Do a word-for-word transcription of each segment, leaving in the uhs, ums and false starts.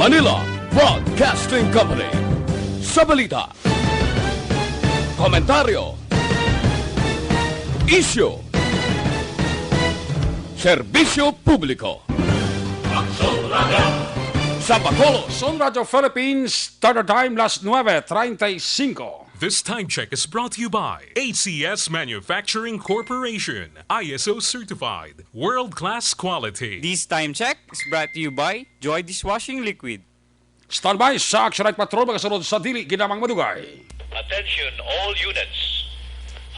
Manila Broadcasting Company. Sa balita, komentaryo, isyu, serbisyo publiko. Sa Bacolod, Sun Radio Philippines, Standard Time, las nuebe treinta y cinco. This time check is brought to you by A C S Manufacturing Corporation, I S O certified, world-class quality. This time check is brought to you by Joy Dishwashing Liquid. Standby sa Action Night Patrol, magasunod sa dili ginamang madugay. Attention all units.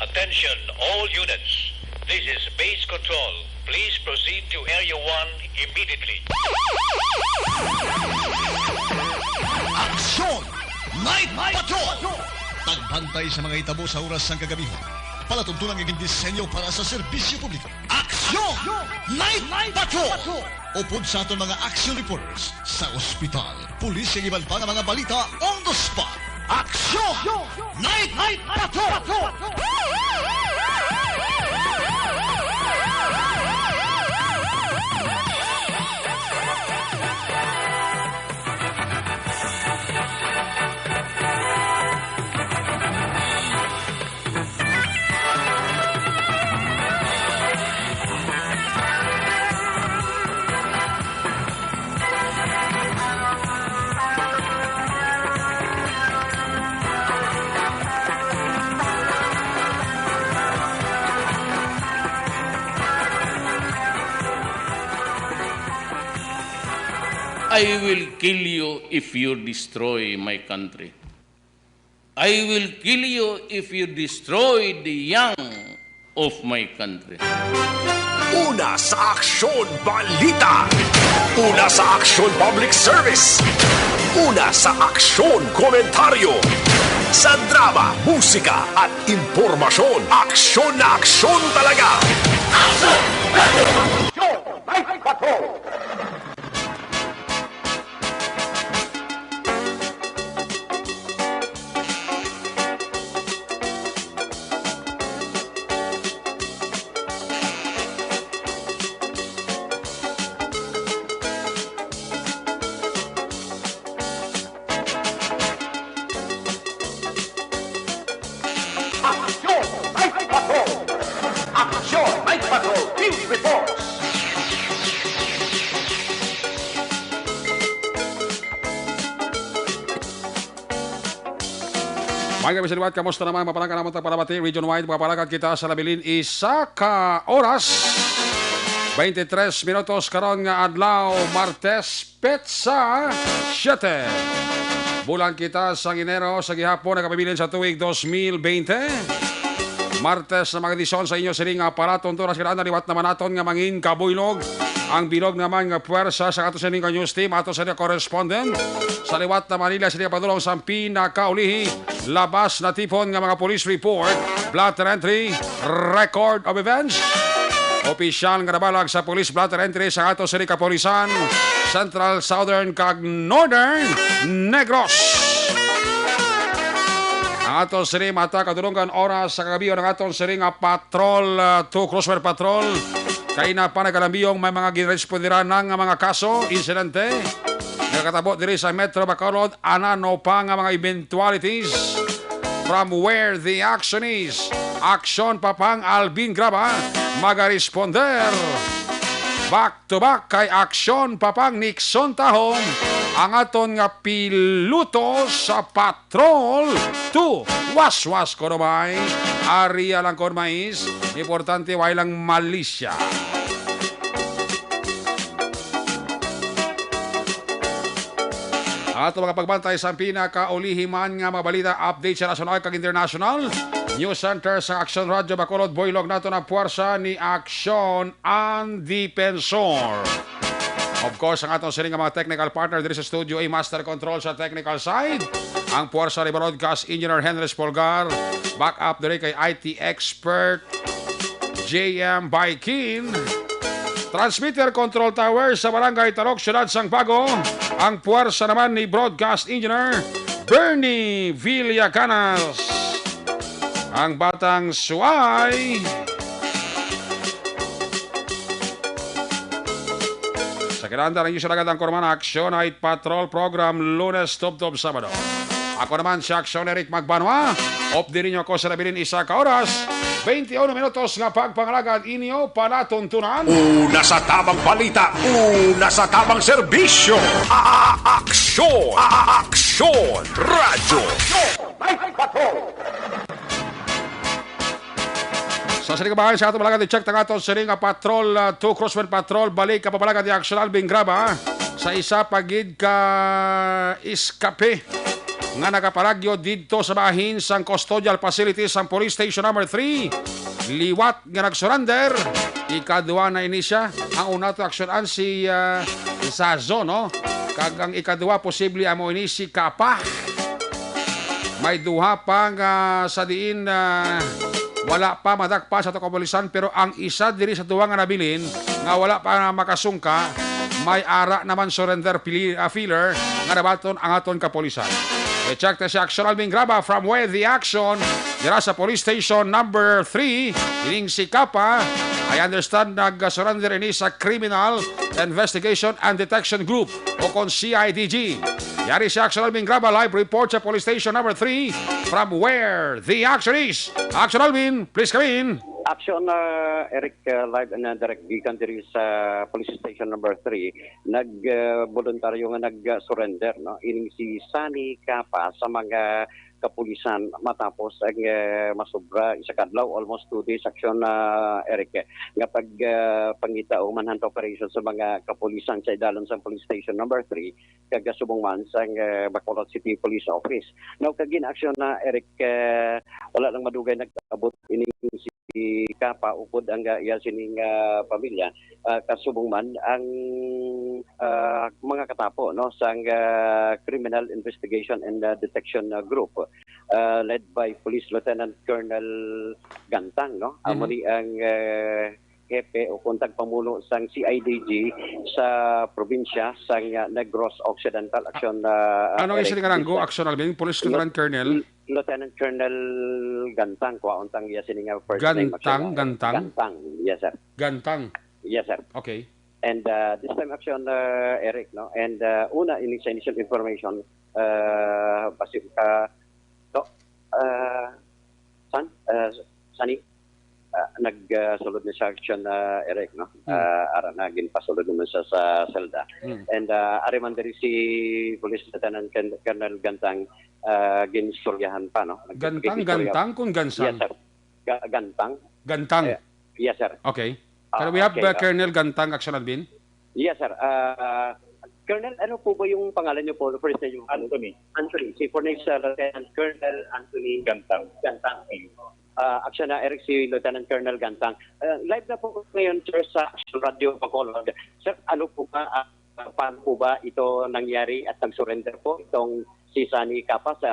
Attention all units. This is Base Control. Please proceed to Area one immediately. Action Night Patrol! Pagbantay sa mga hitabo sa oras sang kagamihan. Palatuntunan nga gindisenyo para sa serbisyo publiko. Action Night Patrol! Upod sa aton mga action reporters sa ospital, pulis, kag iban pa nga mga balita on the spot. Action Night Patrol! I will kill you if you destroy my country. I will kill you if you destroy the young of my country. Una sa Aksyon Balita. Una sa Aksyon Public Service. Una sa Aksyon Komentaryo. Sa drama, musika, at impormasyon, aksyon na aksyon talaga. Aksyon! Aksyon! Night Patrol! Aksyon Night Patrol! Aksyon Night Patrol! News Reports! May gabi sa liwat, kamusta naman? Mapalangga naman ta panabati, region-wide, mapalangga kita sa labilin isa ka oras. Twenty-three minutos karon nga adlaw, Martes, petsa siete. Bulan kita sang Enero, sa gihapon, nagapabilin sa tuig dos mil bente. Martes na mga edisyon sa inyo sini nga palatuntunan sa kinahanglan, liwat naman naton nga mangin kabuylog. Ang bilog naman nga puwersa sa ato sini nga news team, ato sini nga correspondent. Sa liwat na Manila, sini nga padulong sa pinakaulihi, labas natipon nga mga police report, blotter entry, record of events. Opisyal nga nabalag sa police blotter entry sa ato sini kapulisan, Central, Southern, kag Northern Negros. Ang aton sini mata kadulungan oras sa kagabi, ang aton sini nga patrol, ah, two crossover patrol. Kay na pa nagalambiyong may mga ginrespondiran na nga mga kaso, insidente. Nakatabo diri sa Metro Bacolod, anano pa nga mga eventualities. From where the action is, Aksyon Papang Alvin Graba magaresponder. Back to back kay Aksyon Papang Nixon Tahom, ang aton nga piloto sa Patrol two. Waswas ko no may area lang kon mais, importante way lang malisya. Ato mga pagbantay sa pinakaulihi man nga mga balita, update sa nasyonal kag international. News Center sa Action Radio Bacolod, buylog nato ang puwersa ni Action ang Defensor. Of course, ang aton sining nga mga technical partner diri sa studio, ay master control sa technical side, ang puwersa ni Broadcast Engineer Henry Spolgar, backup diri kay I T expert J M Baikin. Transmitter Control Tower sa Barangay Talok, Siyudad sang Bago. Ang puwersa naman ni Broadcast Engineer Bernie Villaganas. Ang Batang Suay sa Ginaandar ninyo sa Dagat ang Kurman Action Night Patrol Program, Lunes tubtob Sabado. Ako naman si Action Eric Magbanwa. Update ninyo ako sa nabilin isa ka oras, twenty-one minutos nga pagpangalagad inyo palatuntunan. Una sa tamang balita, una sa tamang serbisyo. A-, a-, aksyon, a-, a-, aksyon, radyo. Sa sining kabahin sa ato palagan, i-check ta nga ato sining nga patrol, ah, two Crosswind Patrol, balik ka papalagan ni Action Alvin Graba, ah, sa isa pa gid ka iskape nga nagapalagyo didto sa bahin sang custodial facility sang Police Station Number three, liwat nga nag-surrender. Ikadua na ini siya. Ang una to aksyonan si, ah, Zazo, no? Kag ang ikadua posible amo ini si Kapa. May duha pa nga sa diin, ah, wala pa madakpan sa ato kapulisan, pero ang isa diri sa duha nga nabilin nga wala pa makasungka, may ara naman surrender pili-, ah, filler nga nabaton ang aton kapulisan. I-check ta si Action Alvin Graba from Where the Action dira sa Police Station Number three. Ining si Kapa, I understand, nag-surrender ini sa Criminal Investigation and Detection Group o kon C I D G. Yari si Action Alvin Graba, live report sa Police Station Number three, from where the action is. Action Alvin, please come in. Action, uh, Eric, uh, live and, uh, direct gikan diri sa Police Station Number three. Nag, uh, voluntaryo nga nag-surrender, no? Ining si Sunny Capa sa mga kapulisan matapos ang, uh, masobra isa ka adlaw, almost two days, action, uh, Eric, nga pag, uh, pangita o manhunt operation sa mga kapulisan sa idalom sang Police Station Number three, kag subong man sang, uh, Bacolod City Police Office. Now, kag in action na, Eric, uh, wala lang madugay nag-abot ining si Kapa upod ang, uh, iya sining, uh, pamilya, uh, kasubong man ang, uh, mga katapo, no, sang, uh, Criminal Investigation and, uh, Detection, uh, Group, uh, led by Police Lieutenant Colonel Gantang, no? Amo Mhm. ni ang, uh, hepe o kon tagpamuno sang C I D G sa probinsya sang, uh, Negros Occidental. Action, uh, Ano ang Eric, sining nga ranggo, Action Alvin? Police Lieutenant Colonel? Lieutenant Colonel Gantang, kuhaon tang iya sini nga first name, Gantang, actually. Gantang? Gantang, yes, sir. Gantang. Yes, sir. Okay. And, uh, this time, action, uh, Eric, no? And, uh, una, ini sa initial information, uh, basi, uh, to, uh, san? Uh, Sani? Uh, nag, uh, sulod na sa action, uh, Eric, no? Hmm. Uh, ara na, ginpasulod naman sa, sa selda. Hmm. And, uh, ari man diri si Police Lieutenant Ken-, Colonel Gantang, ah, ginistoryahan pa, no? Nag-, Gantang, ginistorya- Gantang, kung Gansang? Yes, sir. Ga-, Gantang. Gantang. Eh, yes, sir. Okay. Ah, Can we have, okay, uh, ah. Colonel Gantang, Action Alvin? Yes, sir. Ah, Colonel, ano po ba yung pangalan niyo po? First name niyo po? Anthony. Anthony. Si Police, uh, Lieutenant Colonel Anthony Gantang. Gantang. Mm. Ah, action na, Eric, si Lieutenant Colonel Gantang. Ah, live na po ngayon, sir, sa Action Radio Bacolod. Sir, ano po ba, ah, paano po ba ito nangyari at nag-surrender po itong si Sunny Capa sa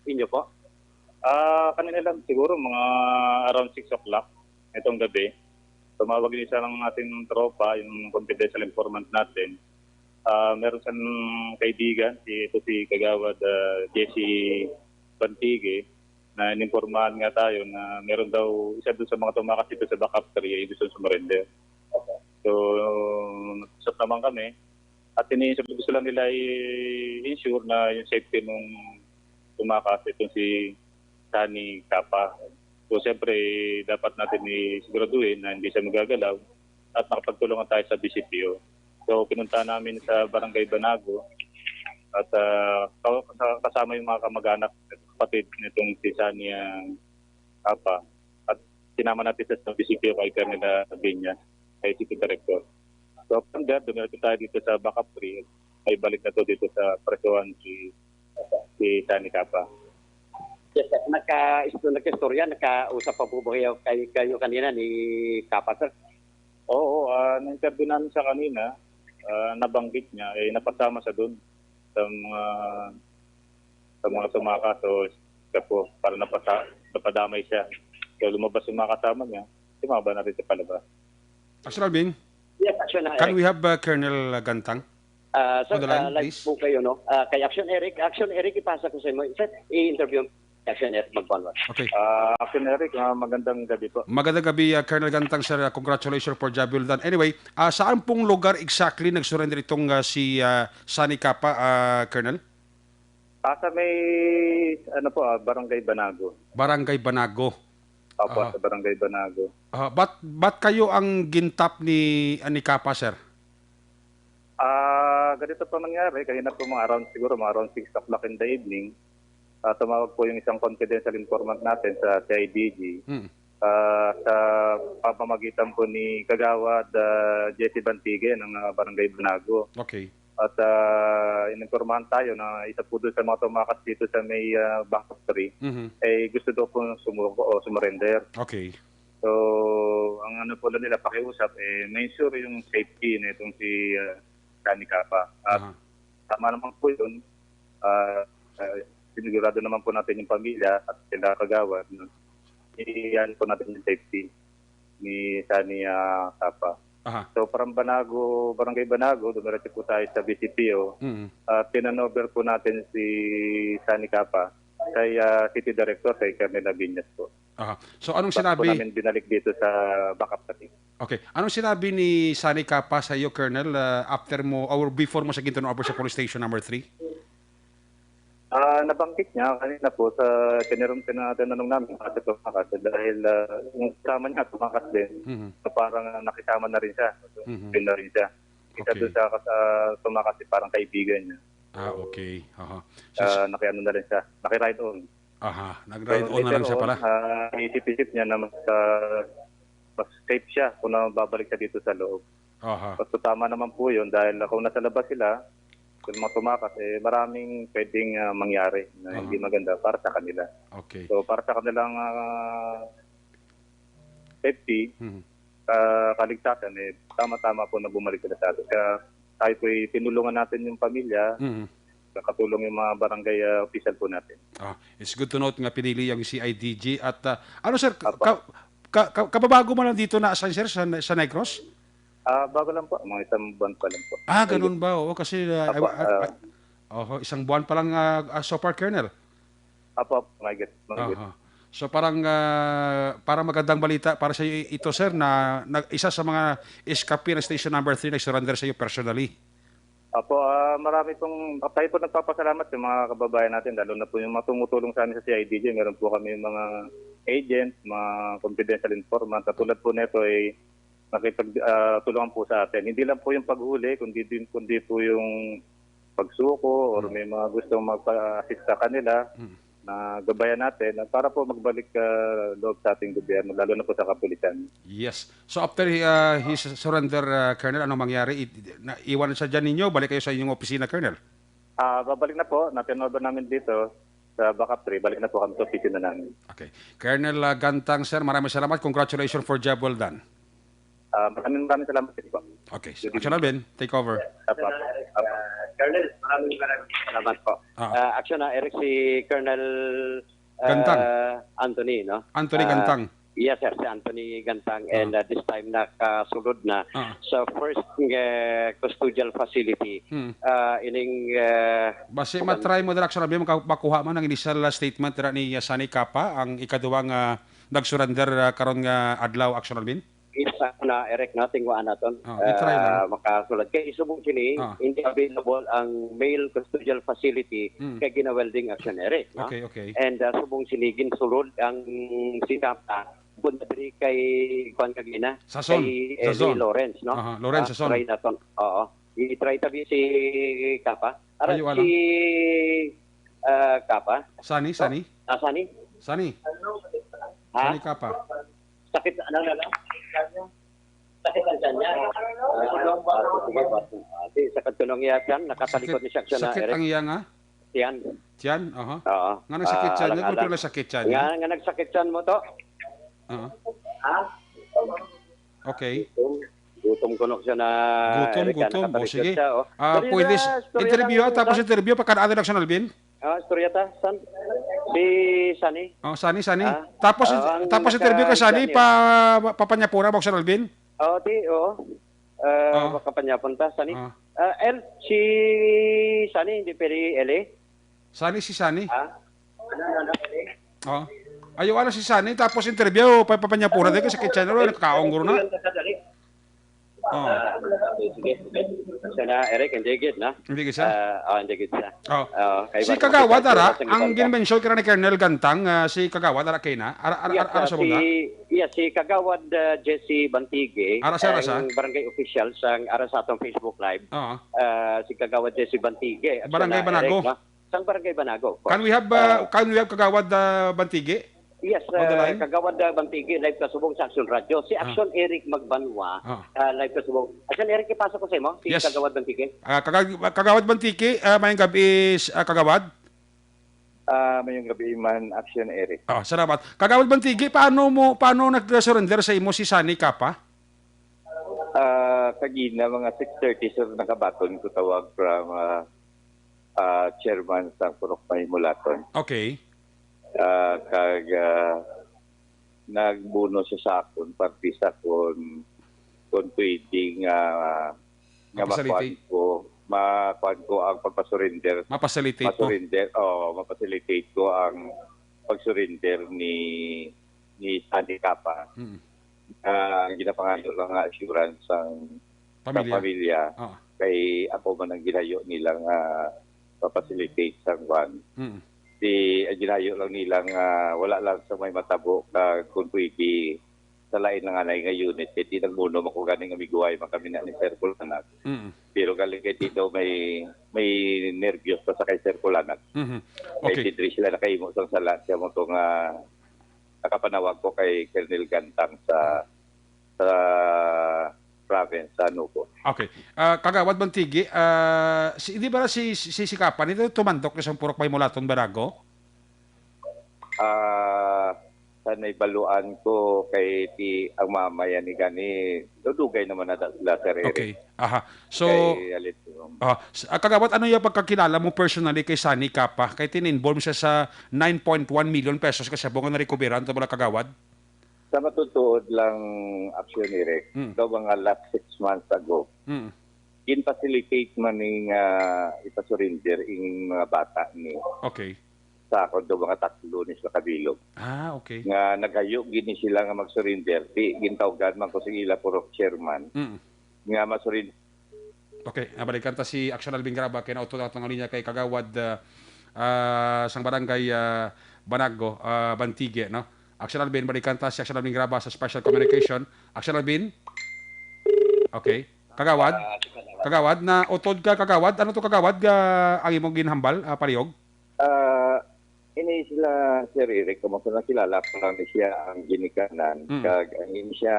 inyo po? Ah, kanina lang siguro, mga around six o'clock nitong gabi, tumawag yung isa ng ating tropa, yung confidential informant natin. Ah, meron siyang kaibigan, si, ito si Kagawad, ah, Jesse Bantigue, na ininformahan nga tayo na meron daw isa doon sa mga tumakas dito sa backup three ay gusto sumurrender. So, nag-usap naman kami. At ini, gusto lang nila i-ensure na yung safety nung tumakas, itong si Sunny Capa. So, siyempre, dapat natin isiguraduhin na hindi siya magagalaw at makapagtulungan tayo sa B C P O. So, pinunta namin sa Barangay Banago at, ah, ka-, ka-, kasama yung mga kamag-anak at kapatid nitong si Sunny, ah, Capa. At sinama natin sa, sa B C P O kay Colonel, ah, Viña, kay City Director. So, from there, dumiretso tayo dito sa backup three. May balik na to dito sa presuhan si, si Sunny Capa. Yes, sir. Nagka-, isto-, nagka-istorya, nagkausap pa po ba kayo, kayo, kayo kanina ni Capa, sir? Oo, ah, na-interview namin siya kanina. Ah, nabanggit niya, eh, napasama siya dun sa mga, sa mga tumakas. So, siya po, para napasa-, napadamay siya. So, lumabas yung mga kasama niya, sumama na rin sa palabas. Action Alvin? Yes, Action, uh, Can Eric. We have, uh, Colonel Gantang? Ah, sir, On the line, ah, live please. Po kayo, no? Ah, kay Action Eric, Action Eric, ipasa ko sa imo. Sir, i-interview. Action Eric Magbanwa. Okay. Ah, Action Eric, ah, magandang gabi po. Magandang gabi, ah, Colonel Gantang, sir. Ah, congratulations, sir, for job well done. Anyway, ah, saan pong lugar exactly nag-surrender itong, ah, si, ah, Sunny Capa, ah, Colonel? Ah, sa may, ano po, ah, Barangay Banago. Barangay Banago. Opo, Ah. sa Barangay Banago. Ah, ba't, ba't kayo ang gintap ni, ah, ni Capa, sir? Ah, ganito po nangyari, kanina po mga around, siguro mga around six o'clock in the evening, ah, tumawag po yung isang confidential informant natin sa C I D G. Hmm. Ah, sa pamamagitan po ni Kagawad ah, Jesse Bantigue ng ah, Barangay Banago. Okay. At ah, ininformahan tayo na isa po doon sa mga tumakas dito sa may ah, backup tree, Mhm. eh gusto daw po sumuko o sumurrender. Okay. So, ang ano po lang nila pakiusap, eh, ma-ensure yung safety na itong si uh, Sunny Capa. At Aha. Tama naman po yun. Ah, ah, sinigurado naman po natin yung pamilya at sila Kagawad. No? Iyan po natin yung safety ni Sunny ah, Capa. Aha. So, from Banago, Barangay Banago, dumiretso po tayo sa B C P O. Mm. At tinanover po natin si Sunny Capa kay ah, City Director, kay Colonel Aviñas po. Aha. So anong Bago po sinabi namin binalik dito sa backup natin. Okay. Anong sinabi ni Sunny Capa sa iyo, Colonel, ah, after mo or before mo sa ginturn over sa police station number three? Ah, nabanggit niya kanina po sa tinirum tinanong namin kasi tumakas dahil ah, yung kasama niya tumakas din. Mhm. So, parang ah, nakisama na rin siya. Mhm. Yun na rin siya. Isa Okay. doon sa sa tumakas, eh, parang kaibigan niya. Ah, okay. Aha. So, Ah, nakiano na rin siya. Nakiride on. aha, So, nag-ride on na later lang siya on, pala. ah, naisip-isip niya na mas, ah, mas safe siya kung na babalik siya dito sa loob. Aha. Basta tama naman po yun dahil kung nasa labas sila, kung mga tumakas, eh, maraming pwedeng ah, mangyari na Aha. hindi maganda para sa kanila. Okay. So, para sa kanilang ah, safety, Mhm. ah, kaligtasan, eh, tama-tama po na bumalik sila sa atin. Kaya tayo po'y tinulungan natin yung pamilya, Mhm. nakatulong yung mga barangay ah, official po natin. Ah, it's good to note nga pinili ang C I D G at ah, ano, sir, Apo. ka, ka, ka, kababago man lang dito na assign, sir, sa, sa Negros? Ah, bago lang po, mga isang buwan pa lang po. Ah, ganun ba? Oo, kasi ah, Apo, I- I- I- oho, isang buwan pa lang ah, ah, so far, Colonel. Apo, apo, mahigit, mahigit. Aha. So parang ah, parang magandang balita para sa iyo ito, sir, na, na isa sa mga eskapi ng station number three nag-surrender sa iyo personally. Apo, ah, marami pong, tayo po nagpapasalamat sa mga kababayan natin, lalo na po yung mga tumutulong sa amin sa C I D G. Meron po kami yung mga agent, mga confidential informant. At tulad po nito ay nakipag ah, tulungan po sa atin. Hindi lang po yung paghuli, kundi din kundi po yung pagsuko or may mga gustong magpa-assist sa kanila Mm. na gabayan natin at para po magbalik ah, loob sa ating gobyerno, lalo na po sa kapulisan. Yes. So after uh, his surrender, uh, Colonel, anong mangyari? I- na, iwan sa dyan ninyo, balik kayo sa inyong opisina, Colonel? Ah, babalik na po, na-turn over namin dito sa backup tree. Balik na po kami sa opisina namin. Okay. Colonel uh, Gantang, sir, maraming salamat. Congratulations for job well done. Ah, maraming maraming salamat din po. Okay. So, Action Alvin, take over. Apo, apo. Colonel, maraming maraming salamat po. Ah. Ah, action na, Eric, si Colonel ah, Gantang. Anthony, no? Anthony Ah, Gantang. Yes, sir, si Anthony Gantang. Ah. And ah, this time, nakasulod na Ah. sa first eh, custodial facility. Hmm. Ah, ining ah, Basi matry mo dira, Action Alvin, maka- makuha man ang initial uh, statement dira ni uh, Sunny Capa, ang ikaduhang uh, nag-surrender uh, karon nga adlaw, Action Alvin? Isa na, Eric, no? Tingwaan naton. Ah, i-try lang. Ah, makasulod. Kay subong sini, Ah. hindi available ang male custodial facility Mm. kay ginawelding, Action Eric, no? Okay, okay. And ah, subong sini, ginsulod ang si Capa, bunda diri kay Juan Kagina, Sason. kay Eli Sason. Lawrence, no? Aha, Lawrence Ah, Sason. Try naton. Oo. I-try tabi si Capa. Ara, Ayo, si ah, Capa. Sunny, Sunny. Ah, Sunny? Sunny. Ha? Sunny Capa. Sakit, ano na lang? Sakit ang tiyan niya. Ah, sige, bati. Ah, di, sakit ko nung iya tiyan, nakatalikod ni siya, siya na, Sakit Eric. Ang iya nga? Tiyan. Tiyan, aha. Oo. Nga nagsakit Ah, siya, alang-alang. Nga nagsakit siya. Nga, nga nagsakit tiyan mo to. Aha. Ha? Okay. Gutom, gutom ko siya na, Gutom, Eric, gutom. nakatalikod O, sige. siya, oh. Ah, Dali pwede na, s- istorya interview, na, tapos ano? Interview, pagkadaan, Action Alvin? Ah, istorya ta, San? Si Sunny? Oh, Sunny, Sunny. Ah? Tapos, Ah, ang tapos interview ka, nagka- Sunny, Sunny, pa, pa, papanyapura mo, Action Alvin? Oo, di, oo. Ah, Ah. Makapanyapon ta, Sunny. Ah. Ah, El, si Sunny, hindi pwede, Eli? Sunny, si Sunny. Ha? Oh. Ayaw, ano, si Sunny, tapos interview, pa, pa, panyapura, dahil sa kitchen, ano, nakakaon, guro na. Oh. Ah, okay, sige, sige. Sana, Eric, hindi gid na. Hindi gid sa? Ah, oh, hindi gid sa. Oh. Ah, kay Si Bar- Kagawad, Kay ara, Bar- ang gin-mention ka ni Colonel Gantang, ah, si Kagawad, ara, kay na? Ara, ara, Yes, ara, ara ah, sa si, mga? yes, si Kagawad ah, Jesse Bantigue, Ara sa, ara sa? ang barangay official sang ara sa atong Facebook Live. Oo. Ah, si Kagawad Jesse Bantigue. At Barangay siya na, Banago. Eric, no? Sang Barangay Banago, of course. Can we have, uh, Ah, can we have Kagawad uh, Bantigue? Yes, On the ah, line? Kagawad ah, Bantigue, live kasubong sa Action Radio. Si Ah. Action Eric Magbanwa, Ah. ah, live kasubong. Action Eric, ipasok ko sa imo, si Yes. Kagawad Bantigue. Ah, Kagawad, Kagawad Bantigue, ah, mayong gabi is, ah, Kagawad? Ah, mayong gabi man, Action Eric. Ah, salamat. Kagawad Bantigue, paano mo, paano nag-surrender sa imo si Sunny Capa? Ah, kagina, mga six thirty, sir, nakabaton ko tawag from ah, ah, chairman sa Purok May Mulaton. Okay. Ah, kag ah, nagbuno siya sa akon, parte sa akon, kung pwede nga, nga Mapasalitate. makuan ko, makuan ko ang pagpasurrender. Mapasalitate mo. Masurrender, oh, mapasalitate ko ang pagsurrender ni ni Sunny Capa. Mm. Ah, ang ginapangayo lang nga assurance sang sa Pamilya. pamilya. Ah. Kay ako man ang ginayo nila nga pa-facilitate sang kwan. Mm. Di, ang ginayo lang nila nga wala lang sa may matabo ka kung pwede sa lain nga anay nga unit. Kay di nagmuno man ko ganing amiguhay man kami na ni Sir Kulanag. Mm. Pero galing kay dito may may nervyos pa sa kay Sir Kulanag. Mhm. Kay Okay. didri sila nakahimo sang sala siya mo to nga nakapanawag ko kay Colonel Gantang sa sa province sa Nubo. Okay. Ah, Kagawad Bantigue, ah, si, di ba si, si, si Capa, nito tumandok ni sa Purok May Mulaton, Banago? Ah, sa naibaluan ko kay ti ang mama yan ni gani dudugay naman na sila, Sir Eric. Okay. Aha. So, Kay Alito. ah, s- ah, Kagawad, ano yung pagkakilala mo personally kay Sunny Capa? Kay tin-involve siya sa nine point one million pesos kasi bunga na recoveran to, wala, Kagawad? Sa matutuod lang, Action Eric, Mm. daw mga last six months ago, Mm. gin-facilitate man ni nga ipasurrender ing mga bata ni Okay. sa akon do mga tatlo ni sa kabilog. Ah, okay. Nga naghayo gini sila nga mag-surrender, di gintawgan man ko sa ila purok chairman Mm. nga masurrender. Okay, nabalikan ta si Action Alvin Graba kay nautod ang linya kay Kagawad ah, ah, sang barangay ah, Banago, ah, Bantigue, no? Action Alvin, balikan ta si Action Alvin Graba sa special communication. Action Alvin? Okay. Kagawad? Kagawad, nautod ka, Kagawad? Ano to, Kagawad, ga, ang imong ginhambal, ah, palihog? Ah, ini sila, Sir Eric, kamo sa nakilala ko lang ni siya ang ginikanan. Mm. Kag ang ini siya,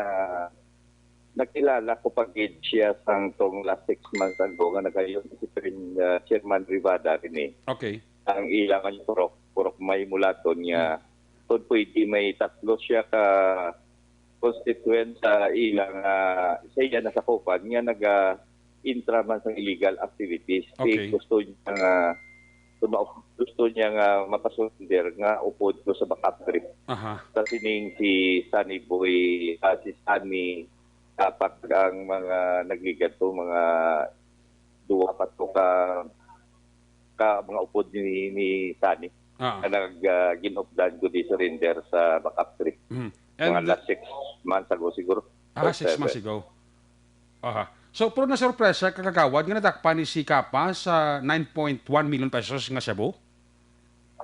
nakilala ko pa gid siya sang tong last six months ago nga naghayo si Prin, ah, Chairman Rivada rin eh. Okay. Ang ilang purok, purok may mulaton niya. So, pwede may tatlo siya ka constituent sa ilang, ah, sa iya nasakupan nga naga-intra man sa illegal activities. Okay. Gusto niya nga tuma- gusto niya nga mapasunder nga upod ko sa backup trip. Aha. Sa sining si Sunny Boy, ah, si Sunny, dapat ang mga nagligan to, mga duwa pa to ka, ka mga upod ni, ni Sunny. Ah. Nga nag, ah, ginupdan ko di surrender sa backup trip. Mhm. Mga And last six months ago siguro. Ah, Or six months seven. ago. Aha. So, pero nasurpresa ka, Kagawad, nga nadakpan ni si Capa sa nine point one million pesos nga shabu?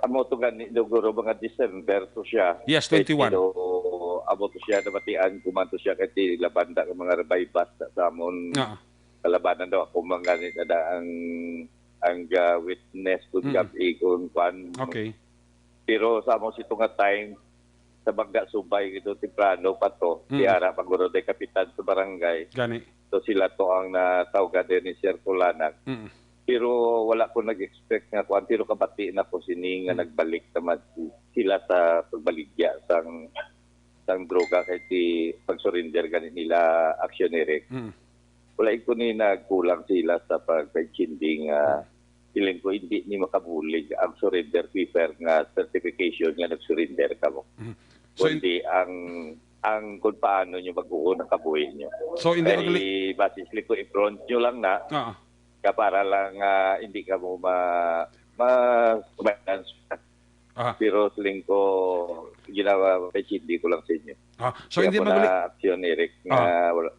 Amo to gani, siguro mga December to siya. Yes, twenty-one. Pero amo to siya, nabatian ko man to siya kay ti labanda ng mga revive bus sa, sa amon Ah. kalabanan daw. Ako man gani na ang, ang ah, witness ko Mm. gabi kung kwan. Okay. Pero sa amo sito nga time, sa Bagda Subay, ito temprano pa to, Mm. si Ara Paguro de Kapitan sa barangay. Gani. So sila to ang natawgan din ni Sir Kulanag. Mm. Pero wala ko nag-expect nga kuan, pero kabati na ko sini nga Mm. nagbalik naman si-, sila sa pagbaligya sang sang droga kay ti pag-surrender gani nila, Action Eric. Mm. Wala ko ni nagkulang sila sa pagkaintindi nga Mm. feeling ko hindi ni makabulig ang surrender paper nga certification nga nag-surrender kamo. Mm. So, in- Kundi ang ang kung paano nyo mag-uon ang kabuhi nyo. So, hindi Kay magli- basis liko i-front nyo lang na Ah. ka para lang ah, hindi ka mo ma ma balance. Aha. Pero siling ko, ginawa, paintindi ko lang sa inyo. Ah, so Kaya hindi po maguli- na aksyon, Eric, Ah. nga wala.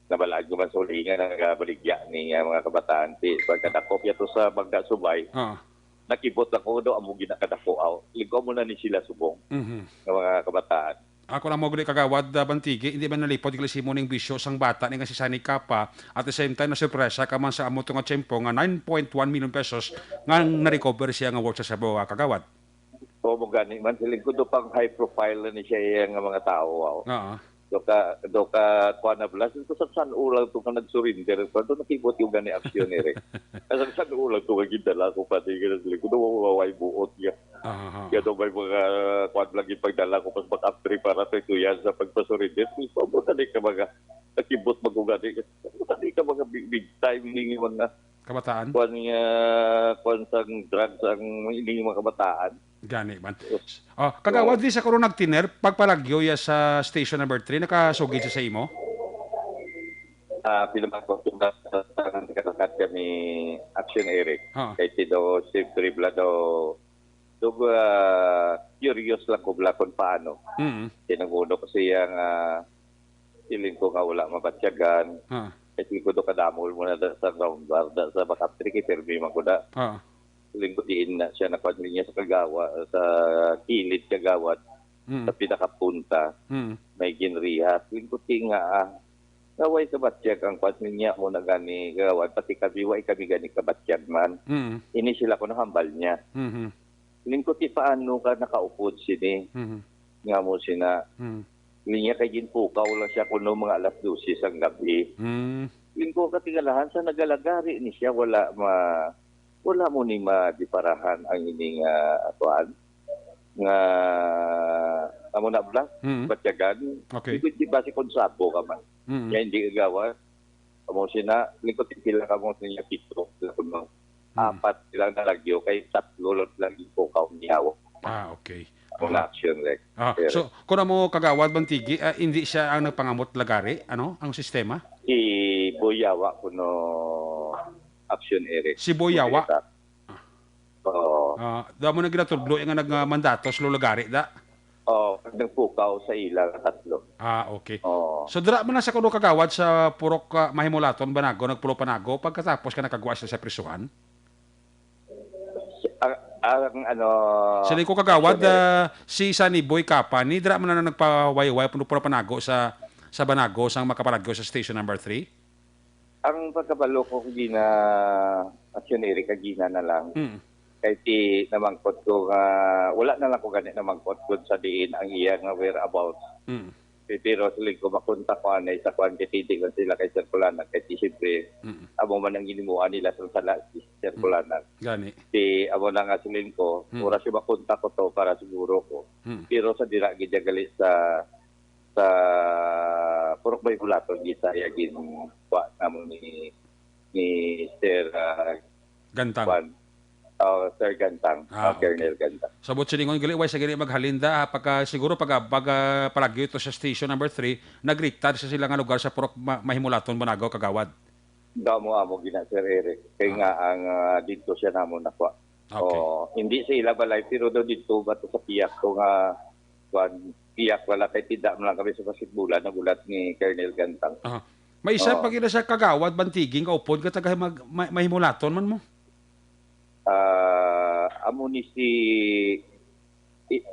Nabalaan ko man sa uli nga nagabaligya ni nga mga kabataan. Ti, pagkadakop yato sa Bagda Subay, Ah. nakibot lang ko daw amo ginakadako aw. Lingko mo na ni sila subong Mhm. nga mga kabataan. Ako lang mo guli, Kagawad, ah, Bantigi, hindi man nalipod gali simo ning bisyo sang bata ni nga si Sunny Capa. At the same time, nasurpresa ka man sa amo to nga tiyempo nga nine point one million pesos nga na-recover siya nga worth sa shabu, ah, Kagawad. O, mo gani man, siling ko, do pang high profile na ni siya iya nga mga tao, aw. Oo. Do ka, do ka, kuha na bala, siling ko, sa San Ulang to ka nag-surrender, pa do nakibot yung gani aksyon, eh. Sa San Ulang to ka gindala ko, pati ka na, siling ko, do wawaway buot niya. Aha. Kaya do may mga, kuha lagi pagdala ko, pas back up trip para sa ito yan sa pagpasurrender. Siling ko, amo tani ka mga, nakibot magugani. Amo tani ka mga big, big time, ning mga Kabataan? Kuan nga, kuan sang drugs ang ini mga kabataan. Gani man. Yes. Oh, kagawad, So, di sa kuno nagtiner, pagpalagyo ya sa station number three, nakasugid siya sa imo? Ah, pinamako ko na sa tanang nagkatakat kami, Action Eric. Ah. Kay si do, si Tribla do, do, ah, curious lang ko bala kung paano. Mm. Tinanguno ko siya nga, siling ko nga wala mabatyagan. Ah. Kay siling ko do kadamo mo na da sa ground bar, da sa back up three, kay pirmi man ko da. Ah. Siling ko diin na siya nakuha niya sa kagawa, sa kilid kagawad, Mm. sa pinakapunta, Mm. may ginrihat. Siling ko, "Ti nga, ah, nga way kabatyag ang kuwan niya mo na gani, kagawad, pati kami, way kami gani kabatyag man." Mm. Ini sila ko nahambal niya. Mhm. Siling ko, "Ti paano ka nakaupod sini?" Mhm. Nga mo sina. Mm. Siling niya kay ginpukaw lang siya kuno mga alas dose sang gabi. Mm. Siling ko, katingalahan sa nagalagari ni siya, wala ma-, wala mo ni madiparahan ang ining, ah, kuan nga amo na bala, Mm. batyagan. Okay. Di, di ba si Konsabo ka man? Mm. Kaya hindi kagawad. Amo sina, lingkod sila ka mo sa niya pito, sila kuno. Mm. Apat silang nalagyo, kay tatlo lang, lang yung pukaw niyaw. Ah, okay. Ang Aha. action, like, Ah, pero so, kung amo kagawad Bantigi, ah, hindi siya ang nagpangamot lagari, ano, ang sistema? Si Boyawa kuno, Action Eric. Si Boyawa? Boyawa. Oo. Ah, damo na ginatudlo nga nagmandatos lo lagari da. Oh, nagpukaw sa ila nga tatlo. Ah, okay. Oo. So, dira man na sa kuno kagawad sa Purok, ah, Mahimulaton, Banago, nagpulo panago, pagkatapos ka nakagwa sila sa prisuhan? Ang, ang, ano, Sila ko kagawad, actually, ah, si Sunny Boy Capa, ni dira man na nagpawayway, puno puro panago sa, sa Banago, sang makapalagyo sa station number three? Ang pagkabalo ko, gina, Action Eric, kagina na lang. Mm. Kay ti namangkot ko nga, wala na lang ko gani namangkot kung sa diin ang iya nga whereabouts. Mm. Pi-, pero siling ko, makontak ko anay sa kuan, kay ti di man sila kay Sir Kulana, kay ti siyempre, Mm. amo man ang ginimuan nila sa sala si Sir Mm. Kulana. Gani. Ti amo na nga siling ko, Mm. oras yung makontak ko to para siguro ko. Mm. Pero sa dira gid gali sa, sa Purok Bay Bulaton, gid sa iya gin-, kuha namo ni, ni Sir, ah, Gantang. Kuan. Oh, Sir Gantang. Ah, Oh, Colonel okay. Gantang. Sa Butchilingon, gali, way sa gani maghalin da, ah, pagka, siguro pag, pag, ah, palagyo ito sa station number three, nagriktad sa sila nga lugar sa Purok Ma-, Mahimulaton, Banago, kagawad. Damo amo gina, Sir Eric. Kay Ah. nga ang, ah, dito siya namo nakuha. Okay. Oh, hindi sa ila balay, pero daw dito ba to sa piyak ko nga, kuan, piyak wala kay tida mo lang kami sa basketbolan, nagulat ni Colonel Gantang. Aha. May isa Oo. pa gina sa kagawad, Bantiging, kaupod nga taga Himag-, Ma-, Mahimulaton man mo? Ah, amo ni si, i-,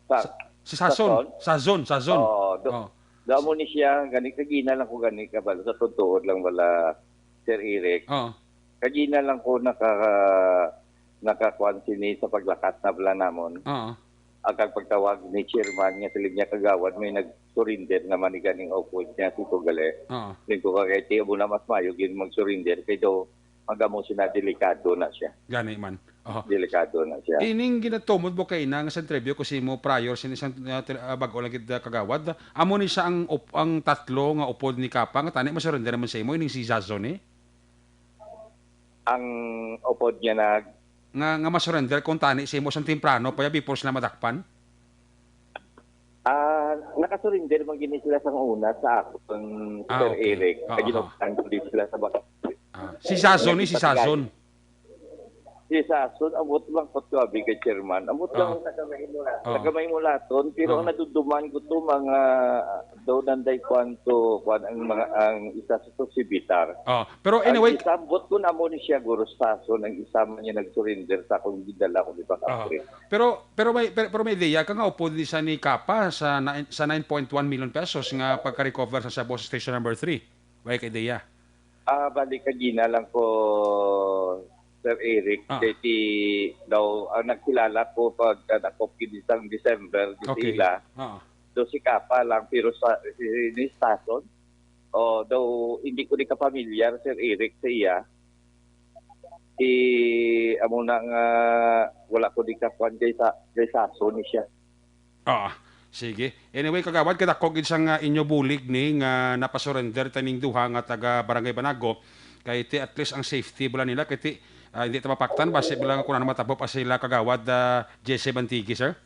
sa, Sa, si Sason. Sason? Sason, Sason. Oo, do-, Oh. do amo ni siya, gani, kagina lang ko gani, kabalo, sa tutuod lang wala, Sir Eric. Oo. Kagina lang ko naka-, nakakuan sini sa paglakat na bala namon. Oo. Ang kag pagtawag ni chairman nga siling niya kagawad may nag-surrender naman ni ganing upod niya si Tugali. Oo. Lingko ka kay tiyo mo na mas mayo gid mag-surrender kay do magamo sina delikado na siya. Gani man. Oho. Delikado na siya. Ining ginatumod mo kay ina nga sa interview ko si mo prior sin isang, uh, tel-, uh, bag-o lang gid, uh, kagawad. Amo ni siya ang op-, ang tatlo nga upod ni Kapa nga tani masurrender naman sa imo ining si Jason eh. Ang upod niya nag- Nga, nga masurrender kung tani sa imo sang temprano pa ya before sila madakpan? Ah, nakasurrender man gini sila sang una sa akon, Ah, Sir okay. Eric. Ah, Ay, ah. Ginuktan ko din sila sa baka. Ah, si Jason ni, si Jason. Si Sason, ambot lang ko to, abi kay chairman. Ambot lang Oo. Taga Mahimulaton. Oo. Taga Mahimulaton, pero ang Oo. naduduman ko to, mga daw nanday kwanto, kwan ang mga, ang isa sa to si Bitar. Oh, pero Ang anyway, isa, ambot ko na mo ni siya, Guro Sason, ang isa man niya nag-surrender sa akong gidala ko, di ba, Oo. Kapre? Pero, pero may, pero, pero may ideya ka nga upod ni sa ni Kapa sa nine, sa nine point one million pesos nga pagka-recover sa Shabu sa Station Number Three. May ka ideya? Ah, balik kagina lang ko, Sir Eric, Ah. kay ti daw ang nagkilala ko pag, ah, dakop gid sang December, di Okay. sila. Ah. Do si Kapa lang, pero sa, si, ni Stason, o daw hindi ko di ka familiar, Sir Eric, sa iya. Si, amo na nga, wala ko di ka kwan kay sa, kay Sason ni siya. Ah, sige. Anyway, Kagawad, kadako gid sang, ah, inyo bulig ni nga napasurrender taning duha nga taga Barangay Banago. Kay ti at least ang safety bala nila, kay ti, ah, hindi ta mapaktan, basi bala nga kung ano matabo pa sila, Kagawad, ah, Jesse Bantigi, sir?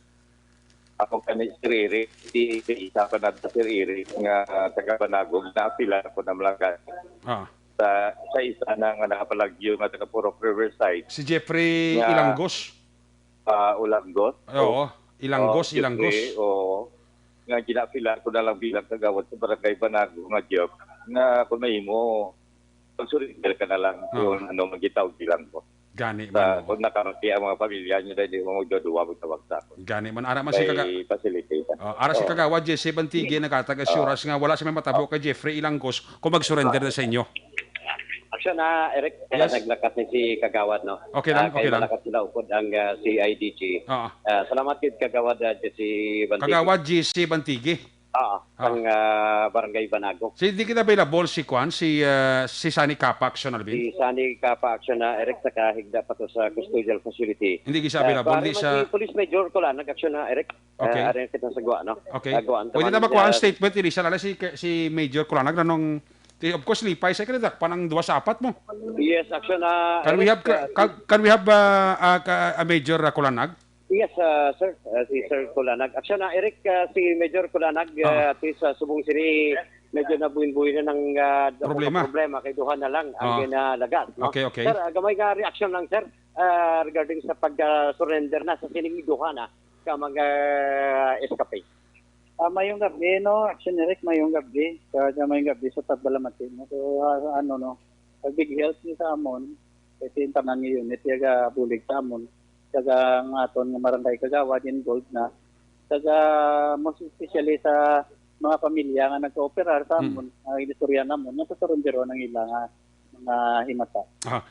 Ako kani, Sir Eric, si isa pa na, Sir Eric, nga taga Banago, naapila ko na malaga Ah. sa, sa isa na nga nakapalagyo nga taga Purok Riverside. Si Jeffrey Nga Ilangos. Ah, Ulanggos. Oo, Ilanggos, Oh, Ilanggos. Jeffrey, oo. Nga ginapilan ko na lang bilang kagawad sa Barangay Banago nga job. Nga kung mahimo, pag-surrender ka na lang Oo. kung ano magitaw bilang mo. Gani Sa, man, oo. kung nakamati ang mga pamilya niyo, dahil di mo magduduwa, magtawag sa ako. Gani man, ara man si Kay kaga-, facilitator. Oh, ara si Oo. Kagawad Jesse Bantigi, naghatag Oo. assurance nga wala siya may matabo kay Jeffrey Ilanggos kung mag-surrender na sa inyo. Aksyon na, Eric. Kaya Yes. naglakat ni si Kagawad, no? Okay lang, Ah, kay okay lang. malakat sila upod ang, ah, C I D G. Oo. Ah, salamat gid, Kagawad, ah, Jesse Bantigi. Kagawad Jesse Bantigi. Oo, Ah. ang, ah, Barangay Banago. Si, di kita available si Kwan, si, ah, si Sunny Capa Action, Alvin? Si Sunny Capa Action na, Eric, nakahigda pa to sa custodial facility. Hindi gisa Ah, available, pare di man sa si Police Major Colanag Action na, Eric. Okay. Ah, ari kita sa Gua, no? Okay. Ah, Gua, Pwede taman, na ba kuha ang ah, statement, Elisa? Lala si, si Major Colanag, nanong, di, of course, lipay sa kanila, panang duwa sa apat mo. Yes, Action na, Can we Eric, have, ah, can, can we have, ah, ah, ka, ah, Major, ah, Colanag? Yes, ah, sir. Ah, si Sir Colanag. Action na, Eric, ah, si Major Colanag, Ah. ah, ti sa subong sini, medyo nabuhin-buhin na ng, ah, Problema. problema kay duha na lang ang Ah. ginalagas, no? Okay, okay. Sir, ah, gamay nga reaction lang, sir, ah, regarding sa pag, ah, surrender na sa sining duha na ka mga escape. Ah, mayong gabi, no? Action Eric, mayong gabi. Sa, sa mayong gabi sa Tagbalamati, no? So, ah, ano, no? Pag big help ni sa amon, kasi yung tanan nga unit, yaga bulig sa amon. Taga ang aton nga barangay kagawad, involved na. Taga most especially sa mga pamilya nga nagka-operar sa Mm. amon, ang istorya namon, nasa Sorondero ang ila nga mga himata. Aha.